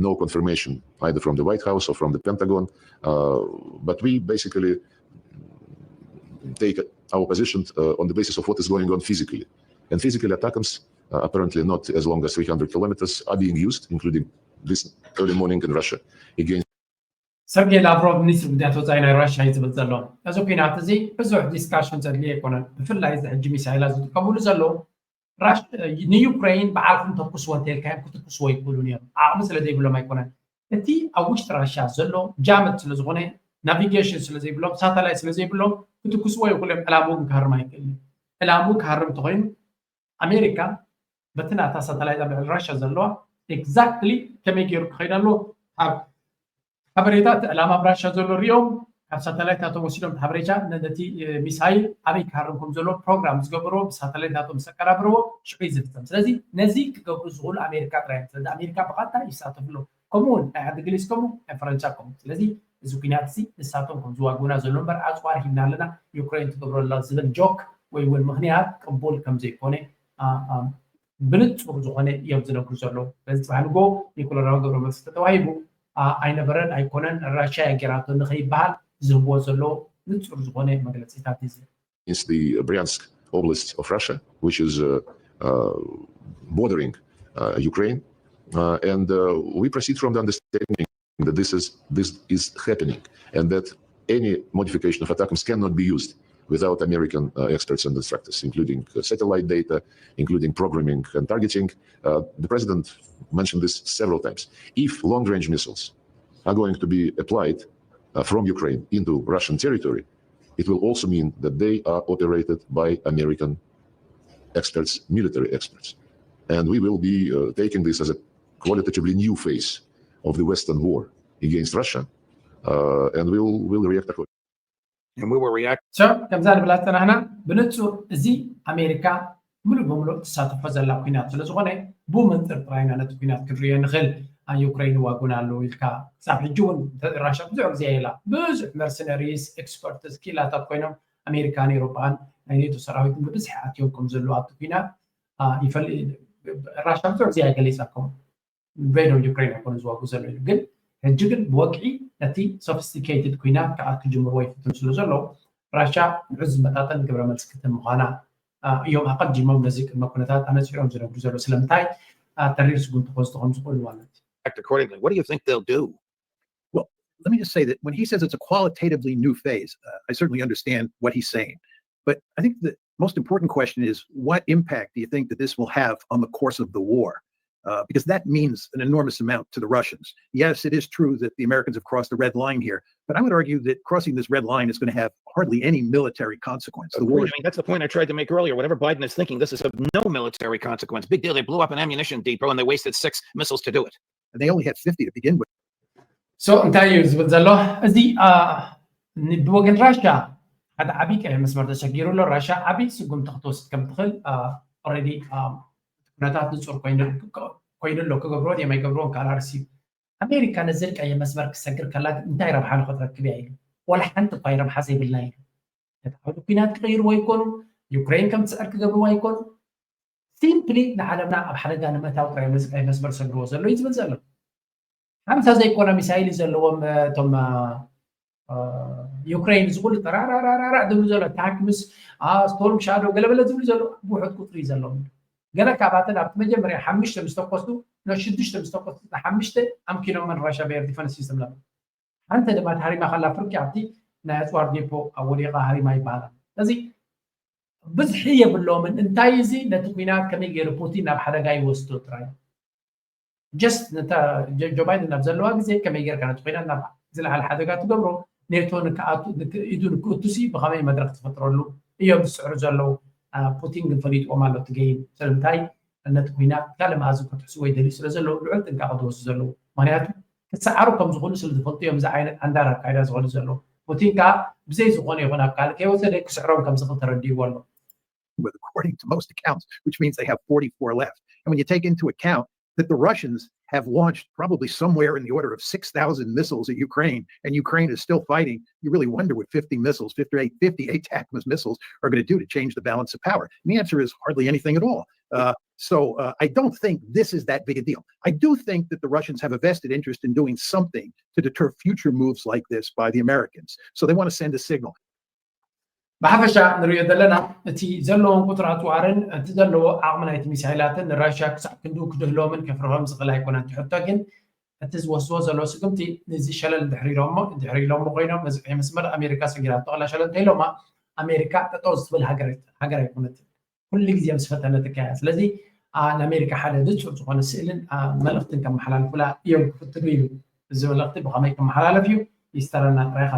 no confirmation either from the White House or from the Pentagon. Uh, but we basically take our position uh, on the basis of what is going on physically. And physically, ATACMS, uh, apparently not as long as three hundred kilometers, are being used, including this early morning in Russia, against ሰርጌይ ላቭሮቭ ሚኒስትሪ ጉዳያት ወፃኢ ናይ ራሽያ እዩ ዝብል ዘሎ። እዚ ኩናት እዚ ብዙሕ ዲስካሽን ዘድልዮ ኣይኮነን። ብፍላይ እዚ ሕጂ ሚሳይላት ዝጥቀምሉ ዘለዉ ንዩክሬን በዓልኩም ተኩስዎ እንተልካዮም ክትኩስዎ ይክእሉ እዮም። ዓቕሚ ስለ ዘይብሎም ኣይኮነን። እቲ ኣብ ውሽጢ ራሽያ ዘሎ ጃመት ስለ ዝኾነ ናቪጌሽን ስለ ዘይብሎም ሳተላይት ስለ ዘይብሎም ክትኩስዎ ይኽእሉ እዮም። ዕላምኡ ግን ክሃርም ኣይክእልን። ዕላምኡ ክሃርም እንተኮይኑ ኣሜሪካ በቲ ናታ ሳተላይት ኣብ ልዕሊ ራሽያ ዘለዋ ኤግዛክትሊ ከመይ ገይሩ ክኸይድ ኣለዎ ካብ ሓበሬታ እቲ ዕላማ ኣብ ራሽያ ዘሎ ሪኦም ካብ ሳተላይት ናቶም ወሲዶም ሓበሬታ ነቲ ሚሳይል ኣበይ ክሃርም ከም ዘለዎ ፕሮግራም ዝገበርዎ ብሳተላይት ናቶም ምስ ኣቀናብርዎ ሽዑ እዩ ዝፍፀም። ስለዚ ነዚ ክገብሩ ዝኽእሉ ኣሜሪካ ጥራይ እዮም። ስለዚ ኣሜሪካ ብቐጥታ ይሳተፍሉ። ከምኡ እውን ናይ ዓዲ እንግሊዝ ከምኡ ናይ ፈረንሳ ከምኡ። ስለዚ እዚ ኩናት እዚ ንሳቶም ከም ዝዋግኡና ዘሎ እምበር ኣፅዋር ሂብና ኣለና ዩክሬን ትገብሮ ኣላ ዝብል ጆክ ወይ እውን ምኽንያት ቅቡል ከም ዘይኮነ ብንፁር ዝኾነ እዮም ዝነግሩ ዘለዉ። በዚ ፅባሕ ንጎ ኒኮላዊ ገብረ መልሲ ተተዋሂቡ ኣይነበረን ኣይኮነን ራሽያ እያ ጌራቶ ንኸይበሃል ዝህብዎ ዘለዉ ንፁር ዝኾነ መግለፂታት እዩ ዝህብ። It's the Bryansk Oblast of Russia, which is uh, uh, bordering uh, Ukraine. Uh, and uh, we proceed from the understanding that this is this is happening and that any modification of ATACMS cannot be used without American uh, experts and instructors, including uh, satellite data, including programming and targeting. Uh, the president mentioned this several times. If long-range missiles are going to be applied uh, from Ukraine into Russian territory, it will also mean that they are operated by American experts, military experts. And we will be uh, taking this as a qualitatively new phase of the Western war against Russia, uh, and we'll, we'll react accordingly. And we will react. So, ከምዛ ንብላ ዝፀናሕና ብንፁር እዚ ኣሜሪካ ሙሉእ ብሙሉእ ትሳተፎ ዘላ ኩናት ስለ ዝኾነ ብኡ መንፅር ጥራይና ነቲ ኩናት ክንርእዮ ንኽእል። ኣብ ዩክሬን ይዋጉና ኣለዉ ኢልካ ክሳብ ሕጂ እውን ራሻ ብዙሕ ግዜ የላ ብዙሕ መርሰነሪስ ኤክስፐርትስ ክኢላታት ኮይኖም ኣሜሪካን ኤሮፓን ናይ ኔቶ ሰራዊትን ብብዝሒ ኣትዮም ከም ዘለዉ ኣብቲ ኩናት ራሻ ብዙሕ ግዜ ኣይገሊፃ ከም በይኖም ዩክሬን ኣይኮኑ ዝዋጉ ዘሎ ኢሉ ግን ሕጂ ግን ብወግዒ ነቲ ሶፊስቲኬትድ ኩናት ከዓ ክጅምርዎ ይፍትኑ ስለ ዘለዉ ራሻ ንዑ ዝመጣጠን ግብረ መልሲ ክትህብ ምዃና እዮም ኣቐዲሞም ነዚ ቅድመ ኩነታት ኣነፂሮም ዝነግሩ ዘለዉ ስለምንታይ ተሪር ስጉምቲ ክወስዱ ከም ዝኽእሉ ማለት እዩ። act accordingly. What do you think they'll do? Well, let me just say that when he says it's a qualitatively new phase, uh, I certainly understand what he's saying. But I think the most important question is, what impact do you think that this will have on the course of the war? Uh, because that means an enormous amount to the Russians. Yes, it is true that the Americans have crossed the red line here, but I would argue that crossing this red line is going to have hardly any military consequence. The war I mean, that's the point I tried to make earlier. Whatever Biden is thinking, this is of no military consequence. Big deal. They blew up an ammunition depot and they wasted six missiles to do it. And they only had fifty to begin with. So እንታይ እዩ ዝብል ዘሎ? እዚ ብወገን ራሻ ሓደ ዓብዪ ቀይሕ መስመር ተሰጊሩ ኣሎ። ራሻ ዓብዪ ስጉምቲ ክትወስድ ከም ትኽእል ኦልሬዲ ኩነታት ንፁር ኮይኑ ኣሎ። ክገብርዎ ድዮም ኣይገብርዎን ካልኣርሲ። ኣሜሪካ ነዚ ቀይሕ መስመር ክሰግር ከላ ግን እንታይ ረብሓ ንክትረክብ እያ ኢሉ ዋላ ሓንቲ እኳ ረብሓ ዘይብልና ኢሉ። ነቲ ዓውዲ ኩናት ክቕይርዎ ኣይኮኑ፣ ዩክሬን ከም ትስዕር ክገብርዎ ኣይኮኑ። ሲምፕሊ ንዓለምና ኣብ ሓደጋ ንምእታው ጥራይ ነዚ ቀይሕ መስመር ዝሰግርዎ ዘሎ እዩ ዝብል ዘሎ። ሓምሳ ዘይኮነ ሚሳይል እዩ ዘለዎም እቶም ዩክሬን ዝኩሉ ጠራራራራ ዝብሉ ዘሎ ታክምስ ስቶርም ሻዶ ገለበለ ዝብሉ ዘሎ ብውሑድ ቁፅሪ እዩ ዘለዎም። ገለ ካብኣተን ኣብቲ መጀመርያ ሓሙሽተ ምስ ተኮሱ፣ ኖ ሽዱሽተ ምስ ተኮሱ፣ ሓሙሽተ ኣምኪኖመን ራሻ በየር ዲፈንስ ሲስተም ነበር። ሓንቲ ድማ ተሃሪማ ከላ ፍርቂ ኣብቲ ናይ ኣፅዋር ዴፖ ኣብ ወዲቓ ሃሪማ ይበሃላ። ስለዚ ብዝሒ የብሎምን። እንታይ እዚ ነቲ ኩናት ከመይ ገይሩ ፑቲን ናብ ሓደጋ ይወስዶ ጥራይ። ጀስት ጆ ባይደን ናብ ዘለዋ ግዜ ከመይ ጌርካ ነቲ ኩናት ናብ ዝለዓለ ሓደጋ ትገብሮ፣ ኔቶ ኢዱ ንክእቱሲ ብኸመይ መድረክ ትፈጥረሉ እዮም ዝስዕሩ ዘለዉ። ፑቲን ግን ፈሊጥዎም ኣሎ እቲ ገይም ስለምንታይ ነቲ ኩናት ካልእ መኣዝን ክትሕስዎ ይደልዩ ስለ ዘለዉ ልዑል ጥንቃቐ ዝወስዱ ዘለዉ። ምክንያቱ ክሰዓሩ ከም ዝኽእሉ ስለ ዝፈልጡ እዮም እዚ ዓይነት ኣንዳር ኣካይዳ ዝኸዱ ዘለዉ። ፑቲን ከዓ ብዘይ ዝኾነ ይኹን ኣብ ካልእ ከይወሰደ ክስዕሮም ከም ዝኽእል ተረዲእዎ ኣሎ። According to most accounts, which means they have forty-four left. And when you take into account that the Russians have launched probably somewhere in the order of six thousand missiles at Ukraine, and Ukraine is still fighting, you really wonder what fifty missiles, fifty-eight, fifty-eight ATACMS missiles are going to do to change the balance of power. And the answer is hardly anything at all. Uh, so uh, I don't think this is that big a deal. I do think that the Russians have a vested interest in doing something to deter future moves like this by the Americans. So they want to send a signal. ብሓፈሻ ንሪኦ ዘለና እቲ ዘለዎም ቁፅሪ ኣፅዋርን እቲ ዘለዎ ዓቕሚ ናይቲ ሚሳይላትን ንራሽያ ክሳዕ ክንድኡ ክድህሎምን ከፍርሆም ዝኽእል ኣይኮነን። እቲ ሕቶ ግን እቲ ዝወስድዎ ዘለዉ ስጉምቲ ነዚ ሸለል ድሕሪ ኢሎሞ ድሕሪ ኢሎሞ ኮይኖም ነዚ ቀይ መስመር ኣሜሪካ ሰጊራቶ ኣላ ሸለል እንተኢሎማ ኣሜሪካ ጠጠው ዝትብል ሃገር ኣይኮነትን። ኩሉ ግዜ ምስ ፈተነት እካያ። ስለዚ ንኣሜሪካ ሓደ ንፁር ዝኾነ ስእልን መልእኽትን ከመሓላልፉላ እዮም ክፍትኑ ኢሉ። እዚ መልእኽቲ ብኸመይ ክመሓላለፍ እዩ ይስተረና ጥራይ።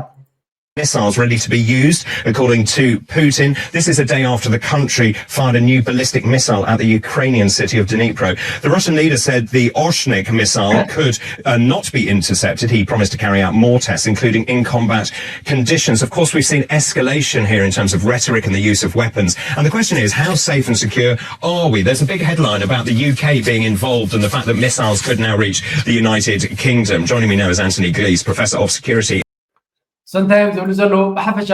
Missiles ready to be used. According to Putin, this is a day after the country fired a new ballistic missile at the Ukrainian city of Dnipro. The Russian leader said the Orshnik missile could uh, not be intercepted. He promised to carry out more tests, including in combat conditions. Of course, we've seen escalation here in terms of rhetoric and the use of weapons. And the question is, how safe and secure are we? There's a big headline about the U K being involved and the fact that missiles could now reach the United Kingdom. Joining me now is Anthony Gleeson, Professor of Security. ሰንታይ እዮም ዝብሉ ዘለዉ ብሓፈሻ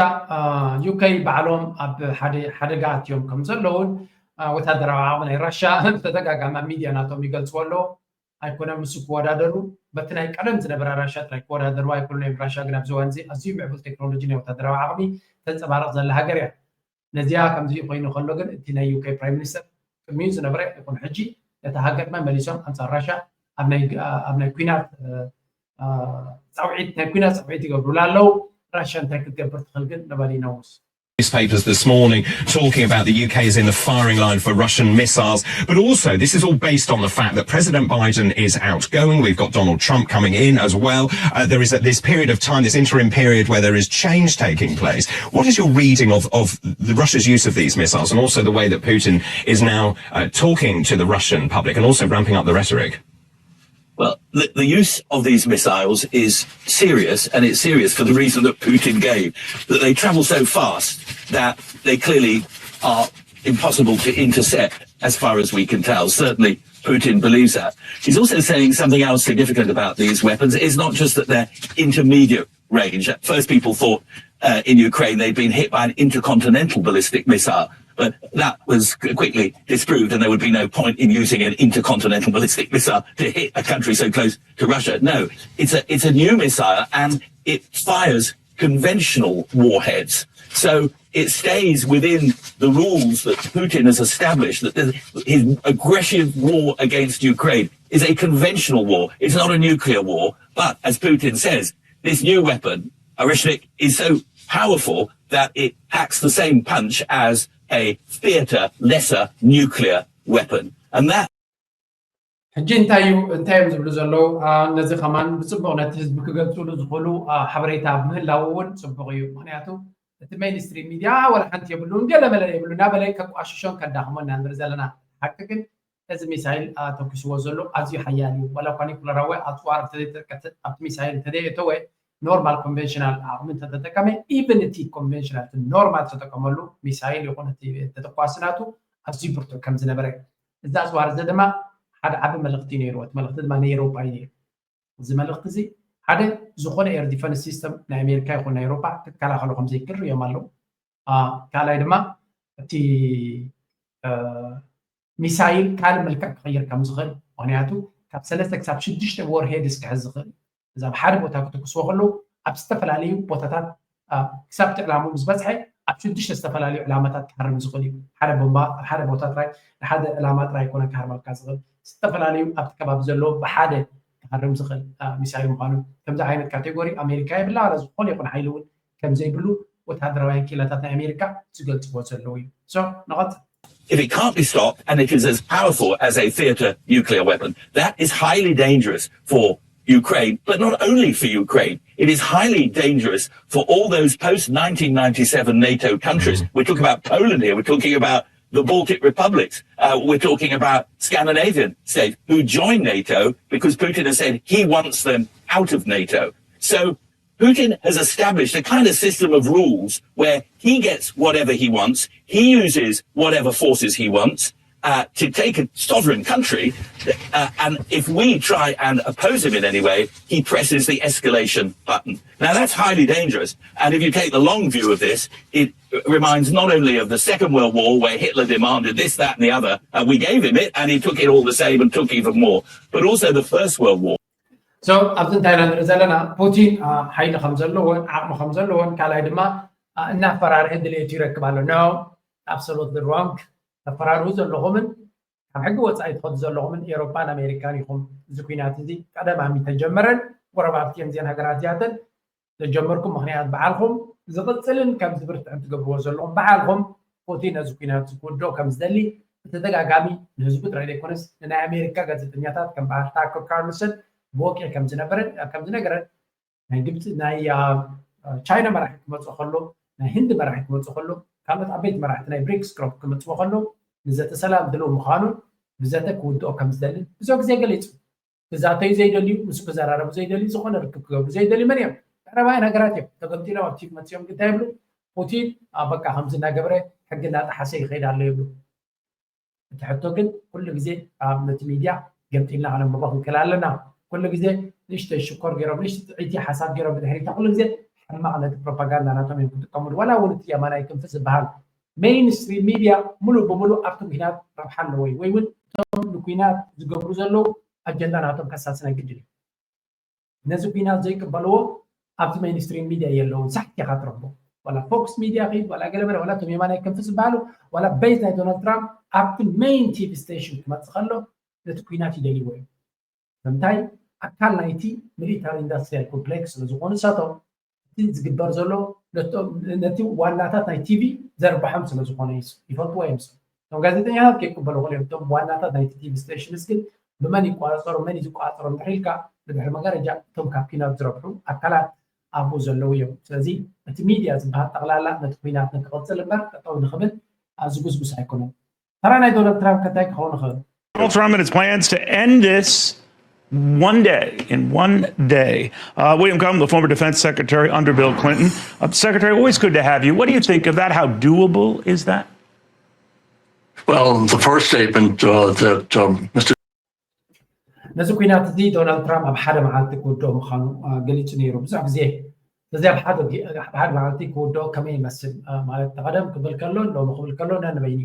ዩከይ ባዕሎም ኣብ ሓደ ሓደጋ ኣትዮም ከም ዘለውን ወታደራዊ ዓቕሚ ናይ ራሻ ብተደጋጋሚ ኣብ ሚድያ ናቶም ይገልፅዎ ኣለዉ። ኣይኮነ ምስ ክወዳደሩ በቲ ናይ ቀደም ዝነበረ ራሻ ጥራይ ክወዳደሩ ኣይኮኑ እዮም። ራሻ ግን ኣብዚ እዋን እዚ ኣዝዩ ምዕቡል ቴክኖሎጂ ናይ ወታደራዊ ዓቕሚ ተንፀባርቕ ዘላ ሃገር እያ። ነዚኣ ከምዚ ኮይኑ ከሎ ግን እቲ ናይ ዩከይ ፕራይም ሚኒስተር ቅድሚኡ ዝነበረ ይኹን ሕጂ ነታ ሃገር መመሊሶም ኣንፃር ራሻ ኣብ ናይ ኩናት ፃውዒት ናይ ኩናት ፃውዒት ይገብሩላ ኣለዉ። ራሻ እንታይ ክትገብር ትኽእል ግን ንበል ይነውስ። Newspapers this morning talking about the U K is in the firing line for Russian missiles, but also this is all based on the fact that President Biden is outgoing. We've got Donald Trump coming in as well. Uh, there is at this period of time, this interim period where there is change taking place. What is your reading of, of the Russia's use of these missiles and also the way that Putin is now uh, talking to the Russian public and also ramping up the rhetoric? Well, the, the, use of these missiles is serious, and it's serious for the reason that Putin gave, that they travel so fast that they clearly are impossible to intercept as far as we can tell. Certainly, Putin believes that. He's also saying something else significant about these weapons. It's not just that they're intermediate range. At first, people thought uh, in Ukraine they'd been hit by an intercontinental ballistic missile. But that was quickly disproved, and there would be no point in using an intercontinental ballistic missile to hit a country so close to Russia. No, it's a, it's a new missile, and it fires conventional warheads. So it stays within the rules that Putin has established that the, his aggressive war against Ukraine is a conventional war. It's not a nuclear war. But as Putin says, this new weapon, Oreshnik, is so powerful that it packs the same punch as a theatre lesser nuclear weapon. And that ሕጂ እንታይ እዩ እንታይ እዮም ዝብሉ ዘለዉ? ነዚ ከማን ብፅቡቕ ነቲ ህዝቢ ክገልፅሉ ዝኽእሉ ሓበሬታ ምህላው እውን ፅቡቕ እዩ። ምክንያቱ እቲ ሜይንስትሪም ሚድያ ወላ ሓንቲ የብሉን፣ ገለ መለ የብሉ እናበለ ከቋሽሾን ከዳኽሞን ኢና ንርኢ ዘለና። ሓቂ ግን እዚ ሚሳይል ተኩስዎ ዘሎ ኣዝዩ ሓያል እዩ። ዋላ እኳ ኒኩለራዊ ኣፅዋር ኣብቲ ሚሳይል እንተዘየእተወ ኖርማል ኮንቨንሽናል ዓቕሚ እንተተጠቀመ ኢቨን እቲ ኮንቨንሽናል እቲ ኖርማል ዝተጠቀመሉ ሚሳይል ይኹን እቲ ተተኳሲ ናቱ ኣዝዩ ብርቱዕ ከም ዝነበረ እዚ ኣፅዋር እዚ ድማ ሓደ ዓቢ መልእኽቲ ነይሩ። እቲ መልእኽቲ ድማ ናይ ኤሮፓ እዩ ነይሩ። እዚ መልእኽቲ እዚ ሓደ ዝኾነ ኤር ዲፈንስ ሲስተም ናይ ኣሜሪካ ይኹን ናይ ኤሮፓ ክከላኸሎ ከም ዘይክእል ሪኦም ኣለዉ። ካልኣይ ድማ እቲ ሚሳይል ካልእ መልክዕ ክቕይር ከም ዝኽእል ምክንያቱ ካብ ሰለስተ ክሳብ ሽዱሽተ ወርሄድስ ክሕዝ ዝኽእል እዚ ኣብ ሓደ ቦታ ክትኩስዎ ከለዉ ኣብ ዝተፈላለዩ ቦታታት ክሳብ እቲ ዕላምኡ ምስ በፅሐ ኣብ ሽዱሽተ ዝተፈላለዩ ዕላማታት ክሃርም ዝኽእል እዩ። ሓደ ቦምባ ኣብ ሓደ ቦታ ጥራይ ንሓደ ዕላማ ጥራይ ኣይኮነ ክሃርመልካ ዝኽእል ዝተፈላለዩ ኣብቲ ከባቢ ዘለዎ ብሓደ ክሃርም ዝኽእል ሚሳይል ምዃኑ ከምዚ ዓይነት ካቴጎሪ ኣሜሪካ የብላ ዋላ ዝኾነ ይኹን ሓይሊ እውን ከም ዘይብሉ ወታደራውያን ክኢላታት ናይ ኣሜሪካ ዝገልፅዎ ዘለዉ እዩ። ንቐፅል። If it can't be stopped and it is as powerful as a theatre nuclear weapon, that is highly dangerous for Ukraine, but not only for Ukraine. It is highly dangerous for all those post nineteen ninety-seven NATO countries. We're talking about Poland here, we're talking about the Baltic republics, uh, we're talking about Scandinavian states who joined NATO because Putin has said he wants them out of NATO. So Putin has established a kind of system of rules where he gets whatever he wants, he uses whatever forces he wants uh, to take a sovereign country, uh, and if we try and oppose him in any way, he presses the escalation button. Now that's highly dangerous, and if you take the long view of this, it reminds not only of the Second World War, where Hitler demanded this, that, and the other, and we gave him it, and he took it all the same and took even more, but also the First World War. So ኣብዚ እንታይ ኢና ንርኢ ዘለና? ፑቲን ሓይሊ ከም ዘለዎን ዓቕሚ ከም ዘለዎን ካልኣይ ድማ እናፈራርሀ ድሌቱ ይረክብ ኣሎ። No, absolutely wrong። ተፈራርሁ ዘለኹምን ካብ ሕጊ ወፃኢ ትኸዱ ዘለኹምን ኤሮፓን ኣሜሪካን ኢኹም። እዚ ኩናት እዚ ቀደም ኣሚ ተጀመረን ጎረባብቲ እየን እዚአን ሃገራት እዚኣተን ዘጀመርኩም ምኽንያት በዓልኹም ዝቕፅልን ከም ዝብርትዕን ትገብርዎ ዘለኹም በዓልኹም ፑቲን ነዚ ኩናት ክውድኦ ከም ዝደሊ ብተደጋጋሚ ንህዝቡ ጥራይ ዘይኮነስ ንናይ ኣሜሪካ ጋዜጠኛታት ከም በዓል ታከር ካርልሰን ብወግዒ ከም ዝነበረን ከም ዝነገረን ናይ ግብፂ ናይ ቻይና መራሒ ክመፅኦ ከሎ ናይ ህንዲ መራሒ ክመፅኦ ከሎ ካልኦት ዓበይቲ መራሕቲ ናይ ብሪክስ ግሩፕ ክመፅዎ ከሎ ንዘተ ሰላም ድልው ምዃኑን ብዘተ ክውድኦ ከም ዝደልን ብዙሕ ግዜ ገሊፁ። ክዛተዩ ዘይደልዩ፣ ምስ ክዘራረቡ ዘይደልዩ፣ ዝኾነ ርክብ ክገብሩ ዘይደልዩ መን እዮም? ምዕራባውያን ሃገራት እዮም። ተገምጢሎም ኣብ ቲቪ መፅዮም እንታይ ይብሉ? ፑቲን በቃ ከምዚ እናገበረ ሕጊ እናጠሓሰ ይኸይድ ኣሎ ይብሉ። እቲ ሕቶ ግን ኩሉ ግዜ ኣብ ነቲ ሚድያ ገምጢልና ከነንብቦ ክንክእል ኣለና። ኩሉ ግዜ ንእሽተይ ሽኮር ገይሮም ንእሽተይ ጥዕይቲ ሓሳብ ገይሮም ብድሕሪታ ኩሉ ግዜ ሕማቕ ነቲ ፕሮፓጋንዳ ናቶም እዮም ክጥቀሙሉ። ዋላ እውን እቲ የማናይ ክንፊ ዝበሃል ሜይንስትሪም ሚድያ ሙሉእ ብሙሉእ ኣብቲ ኩናት ረብሓ ኣለዎ እዩ ወይ እውን እቶም ንኩናት ዝገብሩ ዘለዉ ኣጀንዳ ናቶም ከሳሲ ናይ ግድን እዩ። ነዚ ኩናት ዘይቅበልዎ ኣብቲ ሜይንስትሪም ሚድያ የለውን። ሳሕቲ ኢኻ ትረኽቦ። ዋላ ፎክስ ሚድያ ኺድ ዋላ ገለመለ ዋላ እቶም የማናይ ክንፊ ዝበሃሉ ዋላ ቤዝ ናይ ዶናልድ ትራምፕ ኣብቲ ሜይን ቲቪ ስቴሽን ክመፅእ ከሎ ነቲ ኩናት ይደልይዎ እዮም። ንምንታይ ኣካል ናይቲ ሚሊታሪ ኢንዳስትሪያል ኮምፕሌክስ ስለ ዝኾኑ ንሳቶም እቲ ዝግበር ዘሎ ነቲ ዋናታት ናይ ቲቪ ዘርብሖም ስለ ዝኾነ ይፈልጥዎ እዮም። እቶም ጋዜጠኛታት ከይቅበሉ ክእል እዮም። እቶም ዋናታት ናይቲ ቲቪ ስቴሽንስ ግን ብመን ይቋፀሩ መን እዩ ዝቋፀሮም እንድሕር ኢልካ ብድሕሪ መጋረጃ እቶም ካብ ኩናት ዝረብሑ ኣካላት ኣብኡ ዘለዉ እዮም። ስለዚ እቲ ሚድያ ዝበሃል ጠቕላላ ነቲ ኩናት ንክቕፅል እምበር ጠጠው ንክብል ኣዚ ጉስጉስ ኣይኮነን። ተራ ናይ ዶናልድ ትራምፕ ከ እንታይ ክኸውን ይኽእል? Donald Trump and his plans to end this one day, in one day. Uh, William Cobham, the former defense secretary under Bill Clinton. Uh, Secretary, always good to have you. What do you think of that? How doable is that? Well, the first statement uh, that um, Mr. ነዚ ኩናት እዚ ዶናልድ ትራምፕ ኣብ ሓደ መዓልቲ ክውድኦ ምዃኑ ገሊጹ ነይሩ። ብዙሕ ግዜ እዚ ኣብ ሓደ መዓልቲ ክውድኦ ከመይ ይመስል ማለት ተቐደም ክብል ከሎ ሎሚ ክብል ከሎ ነንበይኒ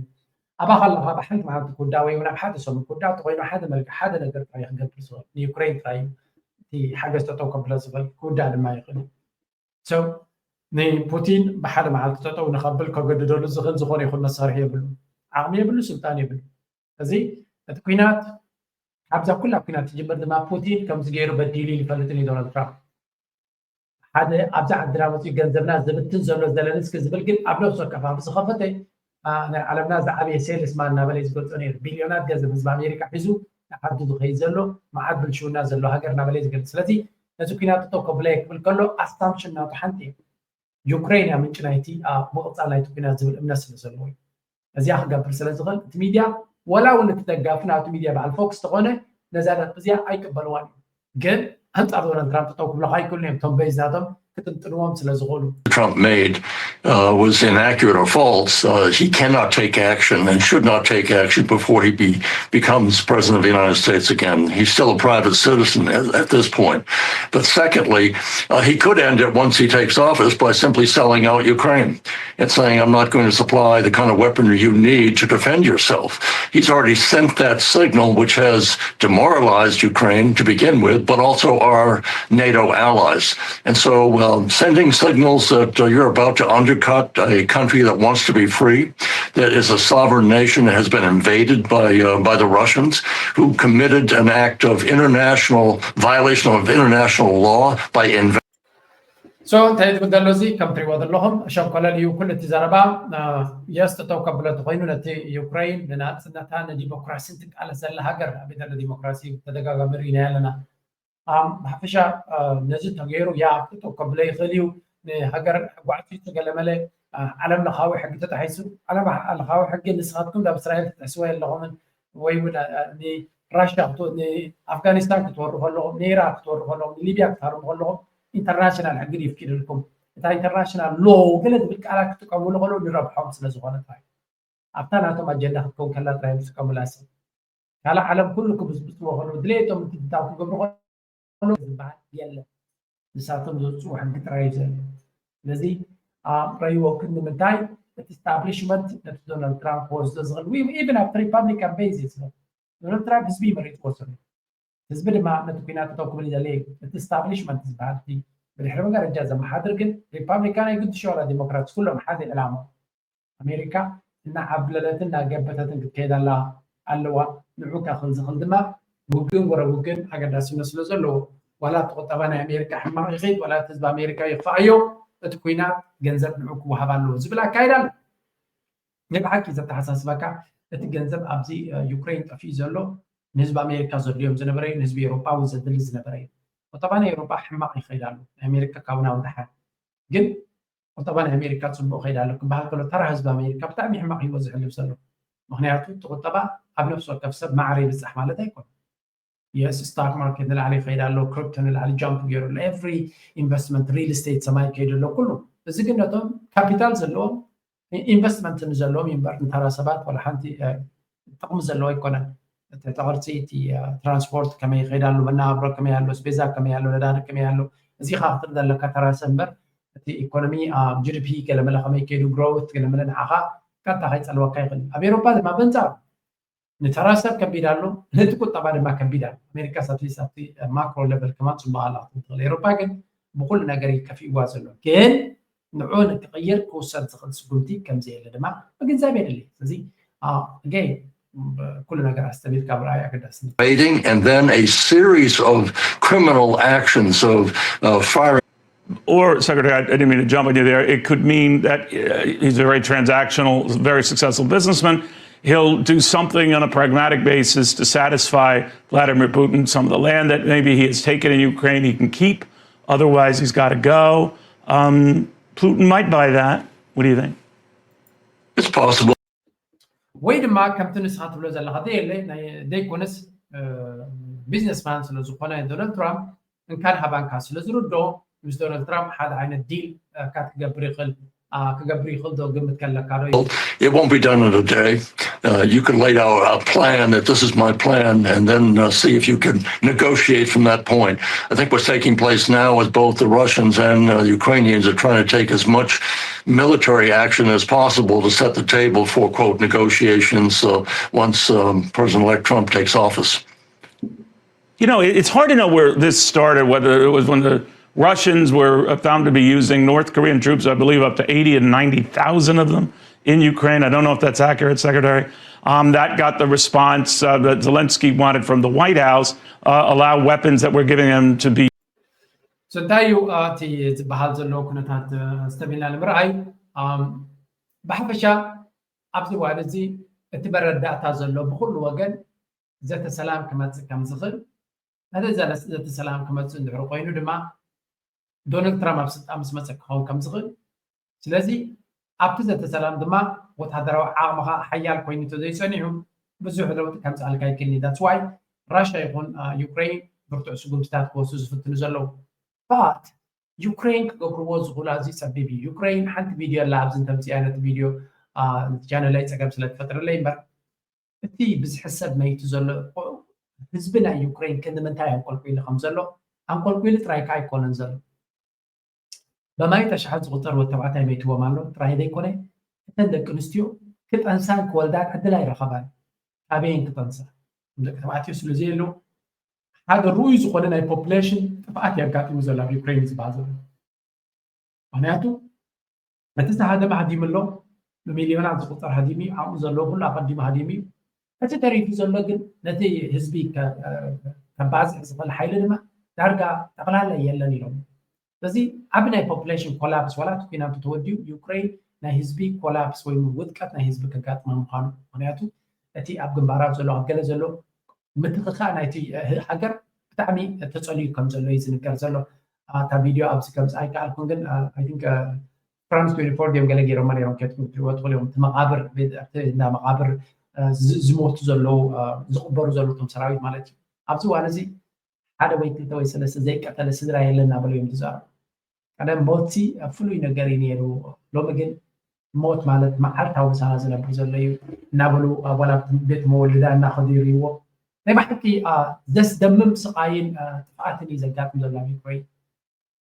ኣባኻ ኣለኻ ብሓንቲ መዓልቲ ክውዳእ ወይ እውን ኣብ ሓደ ሰሙን ክውዳእ እንተኮይኑ ሓደ መልክዕ ሓደ ነገር ጥራይ ክገብር ዝኽእል ንዩክሬን ጥራይ እቲ ሓገዝ ጠጠው ከብሎ ዝኽእል ክውዳእ ድማ ይኽእል እዩ። So ንፑቲን ብሓደ መዓልቲ ጠጠው ንኸብል ከገድደሉ ዝኽእል ዝኾነ ይኹን መሳርሒ የብሉ፣ ዓቕሚ የብሉ፣ ስልጣን የብሉ። እዚ እቲ ኩናት ካብዛ ኩላ ኩናት ትጅምር ድማ ፑቲን ከምዚ ገይሩ በዲሉ ይፈልጥን እዩ ዶናልድ ትራምፕ። ሓደ ኣብዚ ዓድና መፅኡ ገንዘብና ዝብትን ዘሎ ዘለንስኪ ዝብል ግን ኣብ ነብሲ ወከፍ ኣብ ዝኸፈተ ናይ ዓለምና ዝዓበየ ሴልስማን እናበለ ዝገልፆ ነይሩ። ቢልዮናት ገንዘብ ህዝቢ ኣሜሪካ ሒዙ ንዓዱ ዝኸይድ ዘሎ መዓት ብልሽውና ዘሎ ሃገር እናበለ ዝገልፅ። ስለዚ ነዚ ኩናት ጠጠው ከብሎ ክብል ከሎ ኣሳምሽን ናቱ ሓንቲ እየ። ዩክሬን እያ ምንጪ ናይቲ ምቕፃል ናይቲ ኩናት ዝብል እምነት ስለ ዘለዎ እዩ። እዚኣ ክገብር ስለ ዝኽእል እቲ ሚድያ ወላ እውን እቲ ደጋፊ ናብቲ ሚድያ በዓል ፎክስ ተኾነ ነዛ ነጥቢ እዚኣ ኣይቅበልዋን እዩ። ግን ኣንፃር ዶናልድ ትራምፕ ጠጠው ክብለካ ኣይክእሉን እዮም። እቶም በይዛቶም ክጥንጥንዎም ስለ ዝኽእሉ። Trump made uh, was inaccurate or false. Uh, he cannot take action and should not take action before he be, becomes president of the United States again. He's still a private citizen at, at this point. But secondly, uh, he could end it once he takes office by simply selling out Ukraine and saying, I'm not going to supply the kind of weaponry you need to defend yourself. He's already sent that signal, which has demoralized Ukraine to begin with, but also our NATO allies. And so, uh, sending signals that uh, you're about to undercut a country that wants to be free, that is a sovereign nation that has been invaded by, uh, by the Russians, who committed an act of international violation of international law by invading. So እንታይ ትብል ዘሎ እዚ ከም ትሪእዎ ዘለኹም ሸንኮለል እዩ ኩሉ እቲ ዘረባ። የስ ጠጠው ከብሎ እንተኮይኑ ነቲ ዩክሬን ንናፅነታ ንዲሞክራሲን ትቃለስ ዘላ ሃገር ኣበይ ዘሎ ዲሞክራሲ? ተደጋጋሚ ርኢና ኣለና። ብሓፈሻ ነዚ እንተገይሩ ያ ጠጠው ከብሎ ይኽእል እዩ። ንሃገር ጓዕፂ ገለመለ ዓለም ለኻዊ ሕጊ ተጣሒሱ። ዓለም ለኻዊ ሕጊ ንስኻትኩም ናብ እስራኤል ትጥሕስዎ የለኹምን ወይ እውን ንራሽያ ንኣፍጋኒስታን ክትወሩ ከለኹም ንኢራቅ ክትወሩ ከለኹም ንሊብያ ክትሃርሙ ከለኹም ኢንተርናሽናል ሕጊ ይፍቅድልኩም። እታ ኢንተርናሽናል ሎ ገለ ዝብል ቃላት ክጥቀምሉ ከለዉ ንረብሖም ስለ ዝኾነ ጥራይ ኣብታ ናቶም ኣጀንዳ ክትከውን ከላ ጥራይ ዝጥቀሙላ ስም ካልእ ዓለም ኩሉ ክብዝብዝዎ ከለዉ ድሌቶም ምትብታው ክገብሩ ከለዉ ዝበሃል የለን። ንሳቶም ዘውፅኡ ሕጊ ጥራይ እዩ ዘሎ። ስለዚ ኣቕረይዎ ክንዲ ምንታይ እቲ ስታብሊሽመንት ነቲ ዶናልድ ትራምፕ ክወስዶ ዝኽእል ኢቨን ኣብቲ ሪፓብሊካን ቤዝ እዩ ዝብል ዶናልድ ትራምፕ ህዝቢ መሪፅዎ ዘሎ ህዝቢ ድማ ነቲ ኩናት እተው ክብል ይደሊ እዩ። እቲ ስታብሊሽመንት ዝበሃል እቲ ብድሕሪ መጋረጃ ዘመሓድር ግን ሪፓብሊካን ኣይግድሾ ዋላ ዲሞክራትስ ኩሎም ሓደ ዕላማ ኣሜሪካ እናዓብለለትን እናገበተትን ክትከይድ ኣላ ኣለዋ። ንዑ ከኽል ዝኽል ድማ ውግን ወረ ውግን ኣገዳስነት ስለ ዘለዎ ዋላ እቲ ቁጠባ ናይ ኣሜሪካ ሕማቕ ይኸይድ ዋላ እቲ ህዝቢ ኣሜሪካ ይኽፋኣዮ እቲ ኩናት ገንዘብ ንዑ ክወሃብ ኣለዎ ዝብል ኣካይዳ ኣሎ። ናይ ብሓቂ ዘተሓሳስበካ እቲ ገንዘብ ኣብዚ ዩክሬን ጠፊኡ ዘሎ ንህዝቢ ኣሜሪካ ዘድልዮም ዝነበረ እዩ ንህዝቢ ኤሮፓ እውን ዘድሊ ዝነበረ እዩ። ቁጠባ ናይ ኤሮፓ ሕማቕ ይኸይድ ኣሎ ናይ ኣሜሪካ ካብ ናው ደሓን ግን ቁጠባ ናይ ኣሜሪካ ፅቡቅ ከይድ ኣሎ ክበሃል ከሎ ተራ ህዝቢ ኣሜሪካ ብጣዕሚ ሕማቕ ህይወት ዝሕልፍ ዘሎ ምክንያቱ እቲ ቁጠባ ኣብ ነፍሲ ወከፍ ሰብ ማዕረ ይብፃሕ ማለት ኣይኮነ የስ ስታክ ማርኬት ንላዕሊ ይኸይድ ኣሎ ክሪፕቶ ንላዕሊ ጃምፕ ገይሩ ኣሎ ኤቭሪ ኢንቨስትመንት ሪል ስቴት ሰማይ ይከይድ ኣሎ ኩሉ እዚ ግን ነቶም ካፒታል ዘለዎም ኢንቨስትመንት ንዘለዎም እምበር ንተራ ሰባት ዋላ ሓንቲ ጥቕሚ ዘለዎ ኣይኮነን። እቲ ቅርፂ እቲ ትራንስፖርት ከመይ ይኸይድ ኣሎ፣ መነባብሮ ከመይ ኣሎ፣ ስቤዛ ከመይ ኣሎ፣ ነዳዲ ከመይ ኣሎ፣ እዚ ኢኻ ክትርኢ ዘለካ ተራ ሰብ እምበር እቲ ኢኮኖሚ ጂዲፒ ገለመለ ከመይ ከይዱ ግሮውት ገለመለ ንዓኻ ቀጥታ ከይፀልወካ ይኽእል። ኣብ ኤሮፓ ድማ በንፃሩ ንተራ ሰብ ከቢድ ኣሎ፣ ነቲ ቁጠባ ድማ ከቢድ ኣሎ። ኣሜሪካ ሳትሊስ ኣብቲ ማክሮ ሌቨል ከማን ፅቡቅ ኣላ ክትብል ትኽእል። ኤሮፓ ግን ብኩሉ ነገር እዩ ከፊእዋ ዘሎ ግን ንዑ ንክቕይር ክውሰድ ዝኽእል ስጉምቲ ከምዘየለ ድማ ምግንዛብ የድሊ። ስለዚ ገይ ኩሉ ነገር ኣስተቢልካ ምርኣይ ኣገዳሲ። And then a series of criminal actions of uh, firing. Or, Secretary, I didn't mean to jump on you there. It could mean that uh, he's a very transactional, very successful businessman. He'll do something on a pragmatic basis to satisfy Vladimir Putin. Some of the land that maybe he has taken in Ukraine, he can keep. Otherwise, he's got to go. Um, Putin might buy that. What do you think? It's possible. ወይ ድማ ከምቲ ንስኻ ትብሎ ዘለኻ ዘየለ ዘይኮነስ ቢዝነስማን ስለ ዝኾነ ዶናልድ ትራምፕ እንካን ሃባንካ ስለ ዝርዶ ምስ ዶናልድ ትራምፕ ሓደ ዓይነት ዲል ካት ክገብር ይኽእል ክገብር ይኽእል ዶ ግምት ከለካ ዶ It won't be done in a day. Uh, you can lay out a plan that this is my plan and then uh, see if you can negotiate from that point. I think what's taking place now is both the Russians and uh, the Ukrainians are trying to take as much military action as possible to set the table for, quote, negotiations uh, once um, President elect Trump takes office. You know, it's hard to know where this started, whether it was when the Russians were found to be using North Korean troops, I believe, up to eighty and ninety thousand of them in Ukraine. I don't know if that's accurate, Secretary. Um, that got the response uh, that Zelensky wanted from the White House, uh, allow weapons that we're giving them to be So እንታይ እዩ እቲ ዝበሃል ዘሎ ኩነታት ስተቢልና ንምርኣይ? ብሓፈሻ ኣብዚ ዋን እዚ እቲ መረዳእታ ዘሎ ብኩሉ ወገን ዘተ ሰላም ክመፅእ ከም ዝኽእል፣ ነቲ ዘተ ሰላም ክመፅእ እንድሕር ኮይኑ ድማ ዶናልድ ትራምፕ ኣብ ስልጣን ምስ መፀ ክኸውን ከም ዝኽእል፣ ስለዚ ኣብቲ ዘተ ሰላም ድማ ወታደራዊ ዓቕምኻ ሓያል ኮይኑ ተዘይፀኒሑ ብዙሕ ለውጢ ከምፅኣልካ ይክእል እዩ። That's why ራሽያ ይኹን ዩክሬን ብርቱዕ ስጉምትታት ክወስዱ ዝፍትኑ ዘለዉ። But ዩክሬን ክገብርዎ ዝኽእሉ ኣዝዩ ፀቢብ እዩ። ዩክሬን ሓንቲ ቪድዮ ኣላ ኣብዚ እንተምፅያ ነቲ ቪድዮ ቻነለይ ፀገም ስለ ትፈጥረለይ እምበር እቲ ብዝሒ ሰብ መይቱ ዘሎ ህዝቢ ናይ ዩክሬን ክንዲ ምንታይ ኣንቆልቁሉ ከም ዘሎ ኣንቆልቁሉ ጥራይ ከዓ ኣይኮነን ዘሎ። በማይት ኣሽሓት ዝቑጸር ወዲ ተባዕታይ መይትዎም ኣሎ ጥራይ ዘይኮነ እተን ደቂ ኣንስትዮ ክጠንሳን ክወልዳን ዕድል ኣይረኸባን። ኣበየን ክጠንሳ? ደቂ ተባዕትዮ ስለ ዘየለዉ ሓደ ርኡይ ዝኾነ ናይ ፖፕሌሽን ጥፍኣት የጋጢሙ ዘሎ ኣብ ዩክሬን ዝበሃል ዘሎ። ምክንያቱ እቲ ዝሃደመ ሃዲሙ ኣሎ፣ ብሚልዮናት ዝቁፀር ሃዲሙ እዩ። ኣብኡ ዘሎ ኩሉ ኣቀዲሙ ሃዲሙ እዩ። እቲ ተሪፉ ዘሎ ግን ነቲ ህዝቢ ከባዝሕ ዝኽእል ሓይሊ ድማ ዳርጋ ጠቕላላ የለን ኢሎም። ስለዚ ዓቢ ናይ ፖፕሌሽን ኮላፕስ ዋላ እቲ ኩናት ተወዲኡ ዩክሬን ናይ ህዝቢ ኮላፕስ ወይ ውድቀት ናይ ህዝቢ ከጋጥማ ምዃኑ ምክንያቱ እቲ ኣብ ግንባራት ዘሎ ኣብ ገለ ዘሎ ምትኽኻእ ናይቲ ሃገር ብጣዕሚ ተጸልዩ ከም ዘሎ እዩ ዝንገር ዘሎ። እታ ቪድዮ ኣብዚ ከምዚ ኣይከኣልኩን ግን I think France twenty-four ድዮም ገለ ገይሮማ ነይሮም ከትኩም ትሪእዎ ትኽእሉ እዮም። እቲ መቓብር እንዳ መቓብር ዝሞቱ ዘለዉ ዝቕበሩ ዘለዉ እቶም ሰራዊት ማለት እዩ። ኣብዚ እዋን እዚ ሓደ ወይ ክልተ ወይ ሰለስተ ዘይቀተለ ስድራ የለን እናበሉ እዮም ዝዛረቡ። ቀደም ሞትሲ ፍሉይ ነገር እዩ ነይሩ። ሎሚ ግን ሞት ማለት መዓልታዊ ምሳና ዝነብር ዘሎ እዩ እናበሉ ዋላ ቤት መወልዳ እናኸዱ ይርእይዎ። ናይ ብሓቂ ዘስደምም ስቓይን ጥፍኣትን እዩ ዘጋጥም ዘሎ ኣብ ዩክሬን።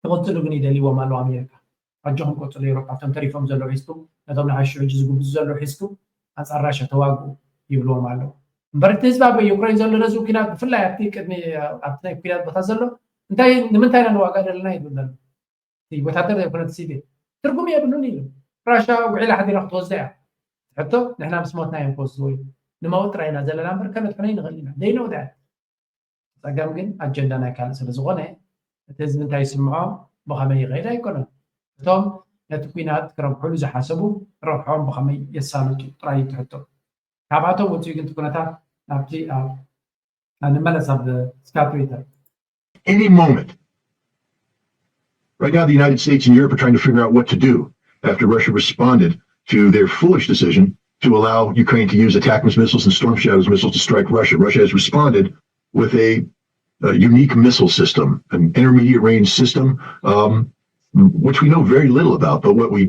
ክቕፅሉ ግን ይደልይዎም ኣለዉ ኣሜሪካ። ኣጆኹም ቀፅሉ ኤውሮጳ፣ እቶም ተሪፎም ዘለዉ ሒዝኩም፣ ነቶም ንሓይሹ ሕጂ ዝጉብዙ ዘለዉ ሒዝኩም ኣንፃር ራሽያ ተዋግኡ ይብልዎም ኣለዉ። እምበር እቲ ህዝቢ ኣብ ዩክሬን ዘሎ ነዚ ኩናት ብፍላይ ኣብቲ ቅድሚ ኣብቲ ናይ ኩናት ቦታ ዘሎ እንታይ ንምንታይ ኢና ንዋጋ ዘለና ይብሉ ኣለዉ። እቲ ወታደር ዘይኮነ እቲ ሲቪል ትርጉም የብሉን ኢሉ። ራሽያ ውዒላ ሓዲራ ክትወስዳ እያ። ሕቶ ንሕና ምስ ሞትና እዮም ክወስድዎ እዩ። ንመውት ጥራይ ኢና ዘለና እምበር ከነድሕኖ ይንኽእል ኢና። ደይነው ዳያት ጸገም ግን ኣጀንዳ ናይ ካልእ ስለ ዝኾነ እቲ ህዝቢ እንታይ ይስምዖ ብኸመይ ይኸይድ ኣይኮነን። እቶም ነቲ ኩናት ክረብሕሉ ዝሓሰቡ ረብሖም ብኸመይ የሳልጡ ጥራይ እዩ እቲ ሕቶ። ካብኣቶም ወፂኡ ግን እቲ ኩነታት ናብቲ ኣብ ንመለስ ኣብ ስካት ትዊተር any moment. Right now, the United States and Europe are trying to figure out what to do after Russia responded to their foolish decision to allow Ukraine to use ATACMS missiles and Storm Shadows missiles to strike Russia. Russia has responded with a, a unique missile system, an intermediate range system, um, which we know very little about. But what we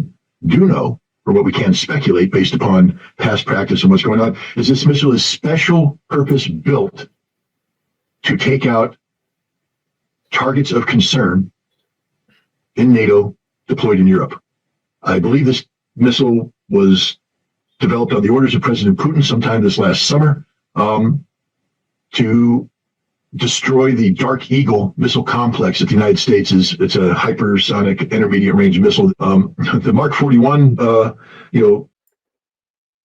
do know, or what we can speculate based upon past practice and what's going on, is this missile is special purpose built to take out targets of concern in NATO deployed in Europe. I believe this missile was developed on the orders of President Putin sometime this last summer um, to destroy the Dark Eagle missile complex that the United States is. It's a hypersonic intermediate range missile. Um, the Mark forty-one, uh, you know,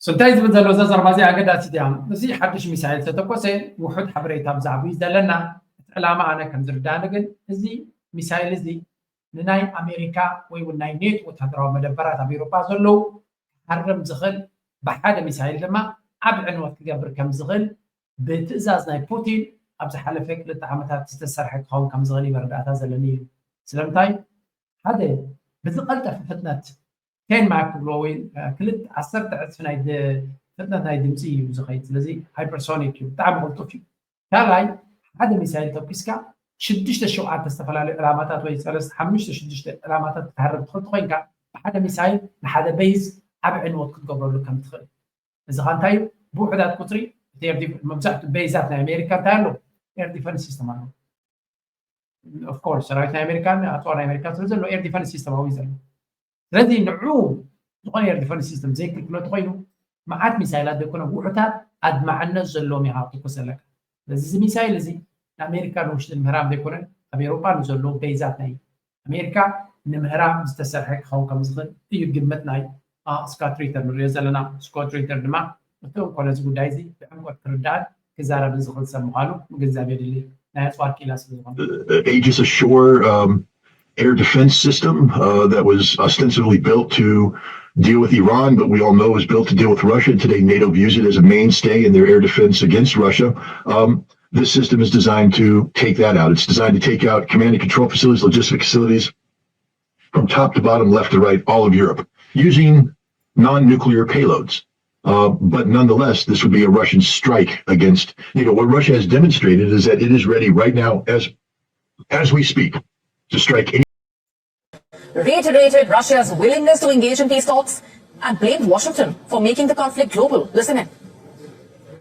So እንታይ ዝብል ዘሎ እዛ ዘረባ እዚኣ ኣገዳሲት እያ። እዚ ሓድሽ ሚሳይል ዝተተኮሰ ውሑድ ሓበሬታ ብዛዕባኡ እዩ ዘለና። እቲ ዕላማ ኣነ ከም ዝርዳእኒ ግን እዚ ሚሳይል እዚ ንናይ ኣሜሪካ ወይ እውን ናይ ኔቶ ወታደራዊ መደበራት ኣብ ኤውሮጳ ዘለዉ ክሃርም ዝኽእል ብሓደ ሚሳይል ድማ ዓቢ ዕንወት ክገብር ከም ዝኽእል ብትእዛዝ ናይ ፑቲን ኣብ ዝሓለፈ ክልተ ዓመታት ዝተሰርሐ ክኸውን ከም ዝኽእል እዩ መረዳእታ ዘለኒ ኢሉ። ስለምንታይ ሓደ ብዝቐልጠፈ ፍጥነት ቴን ማክ ክብሎ ወይ ክልተ ዓሰርተ ዕፅፊ ናይ ፍጥነት ናይ ድምፂ እዩ ዝኸይድ። ስለዚ ሃይፐርሶኒክ እዩ፣ ብጣዕሚ ቅልጡፍ እዩ። ካልኣይ ሓደ ሚሳይል ተኩስካ ሽዱሽተ ሸውዓተ ዝተፈላለዩ ዕላማታት ወይ ሰለስተ ሓሙሽተ ሽዱሽተ ዕላማታት ክትሃርም ትኽእል ተኮይንካ ብሓደ ሚሳይል ንሓደ ቤዝ ዓብ ዕንወት ክትገብረሉ ከም ትኽእል። እዚ ኸ እንታይ እዩ? ብውሕዳት ቁፅሪ እቲ መብዛሕትኡ ቤዛት ናይ ኣሜሪካ እንታይ ኣለዎ? ኤር ዲፈንስ ሲስተም ኣለዎ። ኦፍኮርስ ሰራዊት ናይ ኣሜሪካን ኣፅዋር ናይ ኣሜሪካ ስለ ዘሎ ኤር ዲፈንስ ሲስተም ኣብኡ እዩ ዘሎ። ስለዚ ንዑ ዝኾነ ኤር ዲፈንስ ሲስተም ዘይክልክሎ ተኮይኑ መዓት ሚሳይላት ዘይኮነ ውሑታት ኣድማዕነት ዘለዎም ኢኻ ክትኩስ ዘለካ። ስለዚ እዚ ሚሳይል እዚ ንኣሜሪካ ንውሽጢ ምህራም ዘይኮነ ኣብ ኤውሮጳ ንዘለዉ ቤዛት ናይ ኣሜሪካ ንምህራም ዝተሰርሐ ክኸውን ከም ዝኽእል እዩ ግምት ናይ ስኮት ሪተር ንሪኦ ዘለና። ስኮት ሪተር ድማ እቲ እንኮ ነዚ ጉዳይ እዚ ብዕምቆት ክርዳእን ክዛረብን ዝኽእል ሰብ ምዃኑ ምግንዛብ የድሊ። ናይ ኣፅዋር ክኢላ ስለ ዝኾነ Aegis Ashore um, air defense system uh, that was ostensibly built to deal with Iran, but we all know is built to deal with Russia. Today, NATO views it as a mainstay in their air defense against Russia. Um, this system is designed to take that out. It's designed to take out command and control facilities, logistic facilities from top to bottom, left to right, all of Europe, using non nuclear payloads. Uh, but nonetheless, this would be a Russian strike against NATO. What Russia has demonstrated is that it is ready right now, as as we speak, to strike any reiterated Russia's willingness to engage in peace talks and blamed Washington for making the conflict global. Listen in.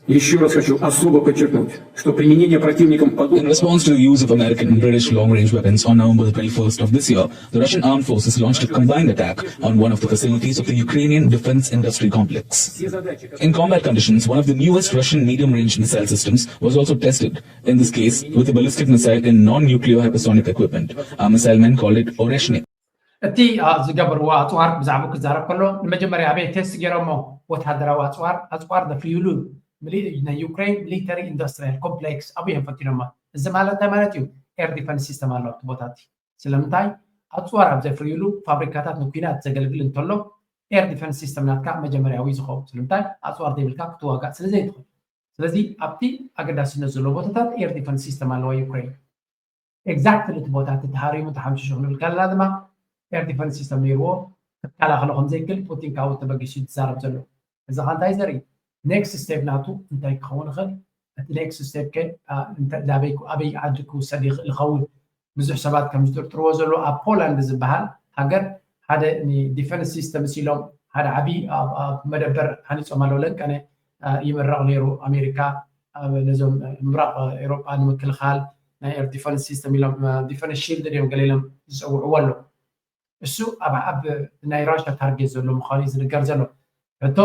Еще раз хочу особо подчеркнуть, что применение противником In response to the use of American and British long-range weapons on November the twenty-first of this year, the Russian armed forces launched a combined attack on one of the facilities of the Ukrainian defense industry complex. In combat conditions, one of the newest Russian medium-range missile systems was also tested, in this case with a ballistic missile and non-nuclear hypersonic equipment. Our missile men called it Oreshnik. እቲ ዝገበርዎ ኣፅዋር ብዛዕባ ክዛረብ ከሎ ንመጀመርያ ኣበይ ቴስት ገይሮሞ? ወታደራዊ ኣፅዋር ኣፅዋር ዘፍርይሉ ናይ ዩክሬን ሚሊተሪ ኢንዱስትሪያል ኮምፕሌክስ ኣብኡ እዮም ፈቲኖሞ። እዚ ማለት እንታይ ማለት እዩ? ኤር ዲፈንስ ሲስተም ኣሎ ኣብቲ ቦታ እቲ። ስለምንታይ? ኣፅዋር ኣብ ዘፍርይሉ ፋብሪካታት ንኩናት ዘገልግል እንተሎ ኤር ዲፈንስ ሲስተም ናትካ መጀመርያዊ ዝኸውን። ስለምንታይ? ኣፅዋር ዘይብልካ ክትዋጋእ ስለ ዘይትኽእል። ስለዚ ኣብቲ ኣገዳስነት ዘለዎ ቦታታት ኤር ዲፈንስ ሲስተም ኣለዋ ዩክሬን። ኤግዛክትሊ እቲ ቦታ እቲ ተሃሪሙ ተሓምሽሹ ክንብል ከለና ድማ ኤር ዲፈንስ ሲስተም ነይርዎ። ክከላኸሎ ከም ዘይክእል ፑቲን ካብኡ ተበጊሱ እዩ ዝዛረብ ዘሎ። እዚ ኸ እንታይ ዘርኢ? ኔክስት ስቴፕ ናቱ እንታይ ክኸውን ይኽእል? እቲ ኔክስት ስቴፕ ከ ኣበይ ዓዲ ክውሰድ ይኽእል ይኸውን? ብዙሕ ሰባት ከም ዝጥርጥርዎ ዘሎ ኣብ ፖላንድ ዝበሃል ሃገር ሓደ ዲፈንስ ሲስተምስ ኢሎም ሓደ ዓብዪ መደበር ሃኒፆም ኣለዉ። ለንቀነ ይምረቕ ነይሩ ኣሜሪካ ነዞም ምብራቕ ኤሮጳ ንምክልኻል ናይ ኤር ዲፈንስ ሲስተም ኢሎም ዲፈንስ ሺልድ ድዮም ገለ ኢሎም ዝፀውዕዎ ኣለዉ። እሱ ኣብ ኣብ ናይ ራሻ ታርጌት ዘሎ ምዃኑ እዩ ዝንገር ዘሎ። ሕቶ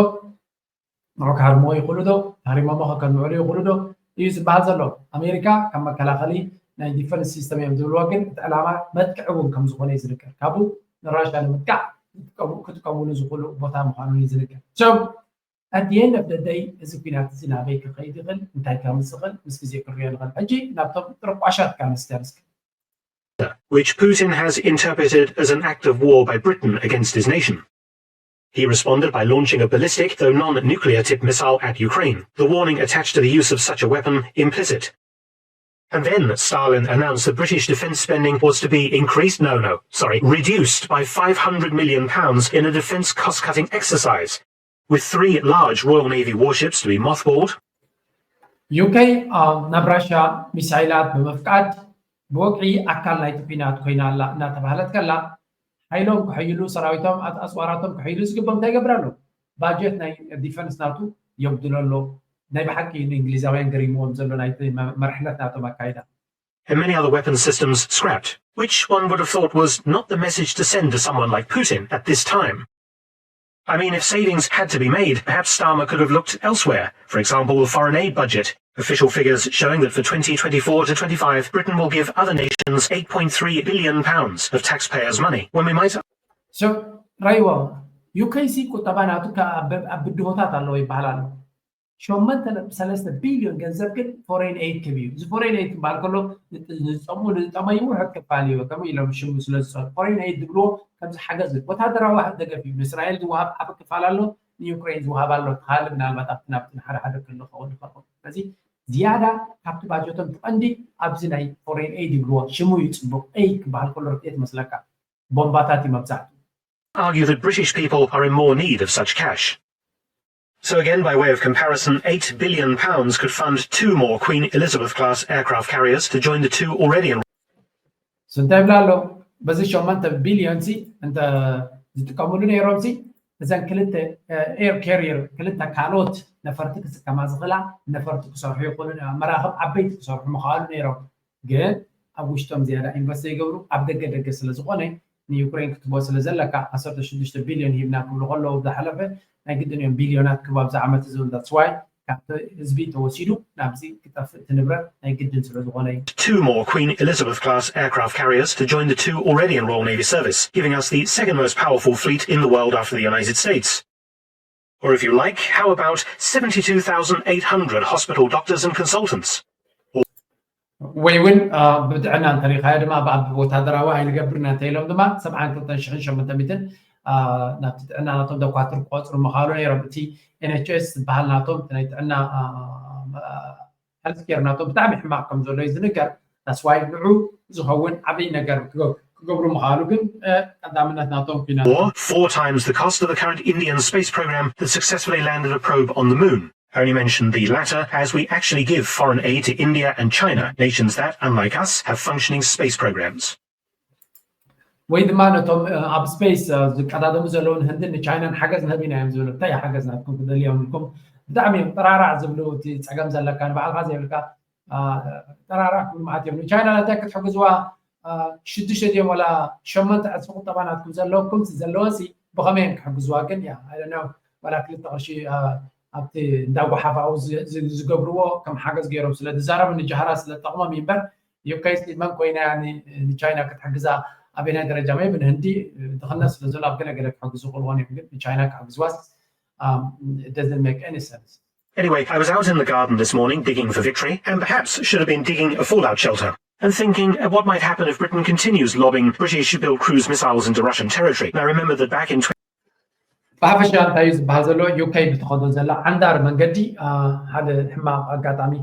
ንዑ ክሃርምዎ ይኽእሉ ዶ? ተሃሪሞሞ ከ ከንምዕሉ ይኽእሉ ዶ? እዩ ዝበሃል ዘሎ። ኣሜሪካ ካብ መከላኸሊ ናይ ዲፈንስ ሲስተም እዮም ዝብልዎ፣ ግን እቲ ዕላማ መጥቅዒ እውን ከም ዝኾነ እዩ ዝንገር። ካብኡ ንራሻ ንምጥቃዕ ክጥቀምሉ ዝኽእሉ ቦታ ምዃኑ እዩ ዝንገር። So at the end of the day እዚ ኲናት እዚ ናበይ ክኸይድ ይኽእል፣ እንታይ ከምፅእ ይኽእል ምስ ግዜ ክንሪኦ ንኽእል። ሕጂ ናብቶም ጥርቋሻት ካንስተር እስኪ which Putin has interpreted as an act of war by Britain against his nation. He responded by launching a ballistic, though non nuclear tipped missile at Ukraine, the warning attached to the use of such a weapon implicit. And then Stalin announced that British defence spending was to be increased, no, no, sorry, reduced by five hundred million pounds in a defence cost cutting exercise, with three large Royal Navy warships to be mothballed. ዩኬ ናብ ራሽያ ሚሳይላት ብምፍቃድ ብወግዒ ኣካል ናይቲ ኲናት ኮይና ኣላ እናተባህለት ከላ ሓይሎም ክሕይሉ ሰራዊቶም ኣፅዋራቶም ክሕይሉ ዝግቦም እንታይ ይገብር ኣሎ? ባጀት ናይ ዲፈንስ ናቱ የጉድሎ ኣሎ። ናይ ብሓቂ ንእንግሊዛውያን ገሪምዎም ዘሎ ናይቲ መርሕነት ናቶም ኣካይዳ። And many other weapon systems scrapped, which one would have thought was not the message to send to someone like Putin at this time. I mean, if savings had to be made, perhaps Starmer could have looked elsewhere. For example, the foreign aid budget. Official figures showing that for twenty twenty-four to twenty-five, Britain will give other nations eight point three billion pounds of taxpayers' money, when we might So, ራይዋ ዩኬ ሲ ቁጠባ ናቱ ኣብ ብድሆታት ኣለዎ ይበሃል ኣሎ። ሸሞንተ ነጥቢ ሰለስተ ቢልዮን ገንዘብ ግን ፎሬን ኤድ ክብ እዩ። እዚ ፎሬን ኤድ ክበሃል ከሎ ንዝጠሙ ንዝጠመዩ ውሕድ ክፋል እዩ። ከምኡ ኢሎም ሽሙ ስለ ዝፀሩ ፎሬን ኤድ ዝብልዎ ከምዚ ሓገዝ ወታደራዊ ደገፍ እዩ። ንእስራኤል ዝወሃብ ዓብ ክፋል ኣሎ፣ ንዩክሬን ዝወሃብ ኣሎ። ተሃሊ ምናልባት ኣብቲ ናብቲ ንሓደ ሓደ ክልኸውን ይኸውን። ስለዚ ዝያዳ ካብቲ ባጀቶም ትቐንዲ ኣብዚ ናይ ፎሬን ኤድ ይብልዎ ሽሙ እዩ። ፅቡቕ ኤድ ክበሃል ከሎ ርትዒት መስለካ ቦምባታት እዩ መብዛሕትኡ። argue that British people are in more need of such cash. So again, by way of comparison, eight billion pounds could fund two more Queen Elizabeth class aircraft carriers to join the two already in እንታይ ይብላ ኣሎ? በዚ ሸሞንተ ቢልዮን ሲ እንተ ዝጥቀምሉ ነይሮም ሲ እዘን ክልተ air carrier ክልተ ካልኦት ነፈርቲ ክጥቀማ ዝኽእላ ነፈርቲ ክሰርሑ ይኽእሉ፣ መራኽብ ዓበይቲ ክሰርሑ ምኽኣሉ ነይሮም። ግን ኣብ ውሽጦም ዝያዳ ኢንቨስት ዘይገብሩ ኣብ ደገ ደገ ስለ ዝኾነ ንዩክሬን ክትቦ ስለ ዘለካ ዓሰርተ ሽዱሽተ ቢልዮን ሂብና ክብሉ ከለዉ ዝሓለፈ ናይ ግድን እዮም ቢልዮናት ክቡ ኣብዚ ዓመት እዚ እውን that's why ካብቲ ህዝቢ ተወሲዱ ናብዚ ክጠፍእ እቲ ንብረት ናይ ግድን ስለ ዝኾነ እዩ። Two more Queen Elizabeth class aircraft carriers to join the two already in Royal Navy service, giving us the second most powerful fleet in the world after the United States. Or if you like, how about seventy-two thousand eight hundred hospital doctors and consultants? ወይ እውን ብጥዕና እንተሪኻዮ ድማ ብኣብ ወታደራዊ ኣይንገብርና እንተኢሎም ድማ ሰብዓን ክልተን ሽሕን ሸሞንተ ሚእትን ናብቲ ጥዕና ናቶም ደኳትር ክቆፅሩ ምኻሉ ነይሮም። እቲ ኤንኤችኤስ ዝበሃል ናቶም ናይ ጥዕና ሄልት ኬር ናቶም ብጣዕሚ ሕማቕ ከም ዘሎ እዩ ዝንገር። ዳስዋይ ንዑ ዝኸውን ዓብይ ነገር ክገብሩ ምኻሉ ግን ቀዳምነት ናቶም ኩናት Or four times the cost of the current Indian space program that successfully landed a probe on the moon. Only mention the latter as we actually give foreign aid to India and China, nations that, unlike us, have functioning space programs. ወይ ድማ ነቶም ኣብ ስፔስ ዝቀዳደሙ ዘለውን ህንድን ንቻይናን ሓገዝ ንህብ ኢና እዮም ዝብሉ። እንታይ ሓገዝ ናትኩም ክደልዮም ኢልኩም ብጣዕሚ እዮም ጠራራዕ ዝብሉ። እቲ ፀገም ዘለካ ንባዕልካ ዘይብልካ ጠራራዕ ክብሉ ማለት እዮም። ንቻይና እንታይ ክትሕግዝዋ ሽዱሽተ ድዮም ዋላ ሸሞንተ ዕፅፊ ቁጠባ ናትኩም ዘለኩም ዘለወን ሲ ብኸመይ እዮም ክሕግዝዋ ግን ያ ዋላ ክልተ ቅርሺ ኣብቲ እንዳጓሓፍ ኣብኡ ዝገብርዎ ከም ሓገዝ ገይሮም ስለ ዝዛረቡ ንጃህራ ስለ ዝጠቕሞም እዩ እምበር ዩኬ መን ኮይና ንቻይና ክትሕግዛ ኣበናይ ደረጃ maybe ንህንዲ ድኽነት ስለ ዘሎ ኣብ ገለገለ ክሕግዙ ክኽእልዎን እዮም ግን ንቻይና ክሕግዝዋስ doesn't make any sense። Anyway, I was out in the garden this morning digging for victory, and perhaps should have been digging a fallout shelter and thinking of what might happen if Britain continues lobbing British built cruise missiles into Russian territory. Now, remember that back in ብሓፈሻ እንታይ እዩ ዝበሃል ዘሎ ዩኬ ብትኸዶ ዘላ ዓንዳር መንገዲ ሓደ ሕማቕ ኣጋጣሚ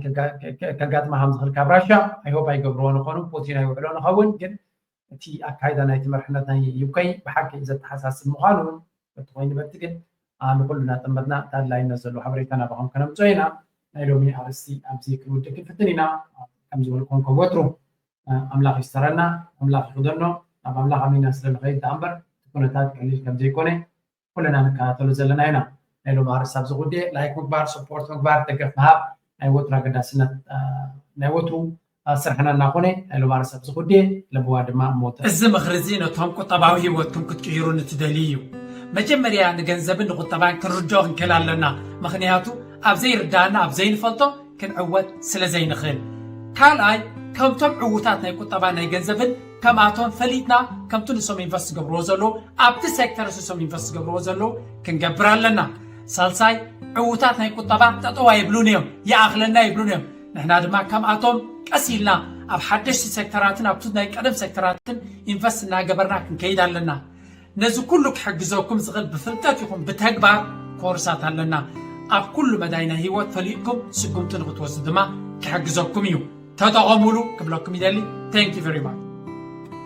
ከጋጥማ ከም ዝኽእል ካብ ራሽያ ኣይሆፕ ኣይገብርዎ ንኾኑ ፑቲን ኣይውዕሎ ንኸውን ግን እቲ ኣካይዳ ናይቲ መርሕነት ናይ ዩኬ ብሓቂ ዘተሓሳስብ ምዃኑ በቲ ኮይኑ በቲ ግን ንኩሉ እናጠመትና እቲ ኣድላይነት ዘለዎ ሓበሬታ ናባኹም ከነምፅኦ ኢና። ናይ ሎሚ ኣርእስቲ ኣብዚ ክንውድእ ክንፍትን ኢና። ከም ዝበልኩም ከም ወትሩ ኣምላኽ ይስተረና፣ ኣምላኽ ይኽደኖ። ናብ ኣምላኽ ኣሚና ስለ ንኸይድ ደኣ እምበር እቲ ኩነታት ቀሊል ከም ዘይኮነ ኩልና ንከታተሎ ዘለና ኢና። ናይ ሎም ኣርእስቲ ኣብዚ ጉዳይ ላይክ ምግባር፣ ሰፖርት ምግባር፣ ደገፍ ምሃብ ናይ ወትሩ ኣገዳስነት ናይ ወትሩ ስራሕና እናኾነ ናይ ሎም ኣርእስቲ ኣብዚ ጉዳይ ለብዋ ድማ ሞተ። እዚ ምኽሪ እዚ ነቶም ቁጠባዊ ህይወትኩም ክትቅይሩ ንትደልዩ እዩ። መጀመርያ ንገንዘብን ንቁጠባን ክንርድኦ ክንክእል ኣለና። ምኽንያቱ ኣብ ዘይርዳእና ኣብ ዘይንፈልጦ ክንዕወት ስለ ዘይንኽእል። ካልኣይ ከምቶም ዕዉታት ናይ ቁጠባ ናይ ገንዘብን ከምኣቶም ፈሊጥና ከምቲ ንሶም ኢንቨስት ዝገብርዎ ዘለዉ ኣብቲ ሴክተር ንሶም ኢንቨስት ዝገብርዎ ዘለዉ ክንገብር ኣለና። ሳልሳይ ዕዉታት ናይ ቁጠባ ጠጠው ኣይብሉን እዮም፣ ይኣኽለና ይብሉን እዮም። ንሕና ድማ ከምኣቶም ቀስ ኢልና ኣብ ሓደሽቲ ሴክተራትን ኣብቲ ናይ ቀደም ሴክተራትን ኢንቨስት እናገበርና ክንከይድ ኣለና። ነዚ ኩሉ ክሕግዘኩም ዝኽእል ብፍልጠት ይኹን ብተግባር ኮርሳት ኣለና። ኣብ ኩሉ መዳይ ናይ ህይወት ፈሊጥኩም ስጉምቲ ንክትወስዱ ድማ ክሕግዘኩም እዩ። ተጠቐሙሉ ክብለኩም ይደሊ። Thank you very much።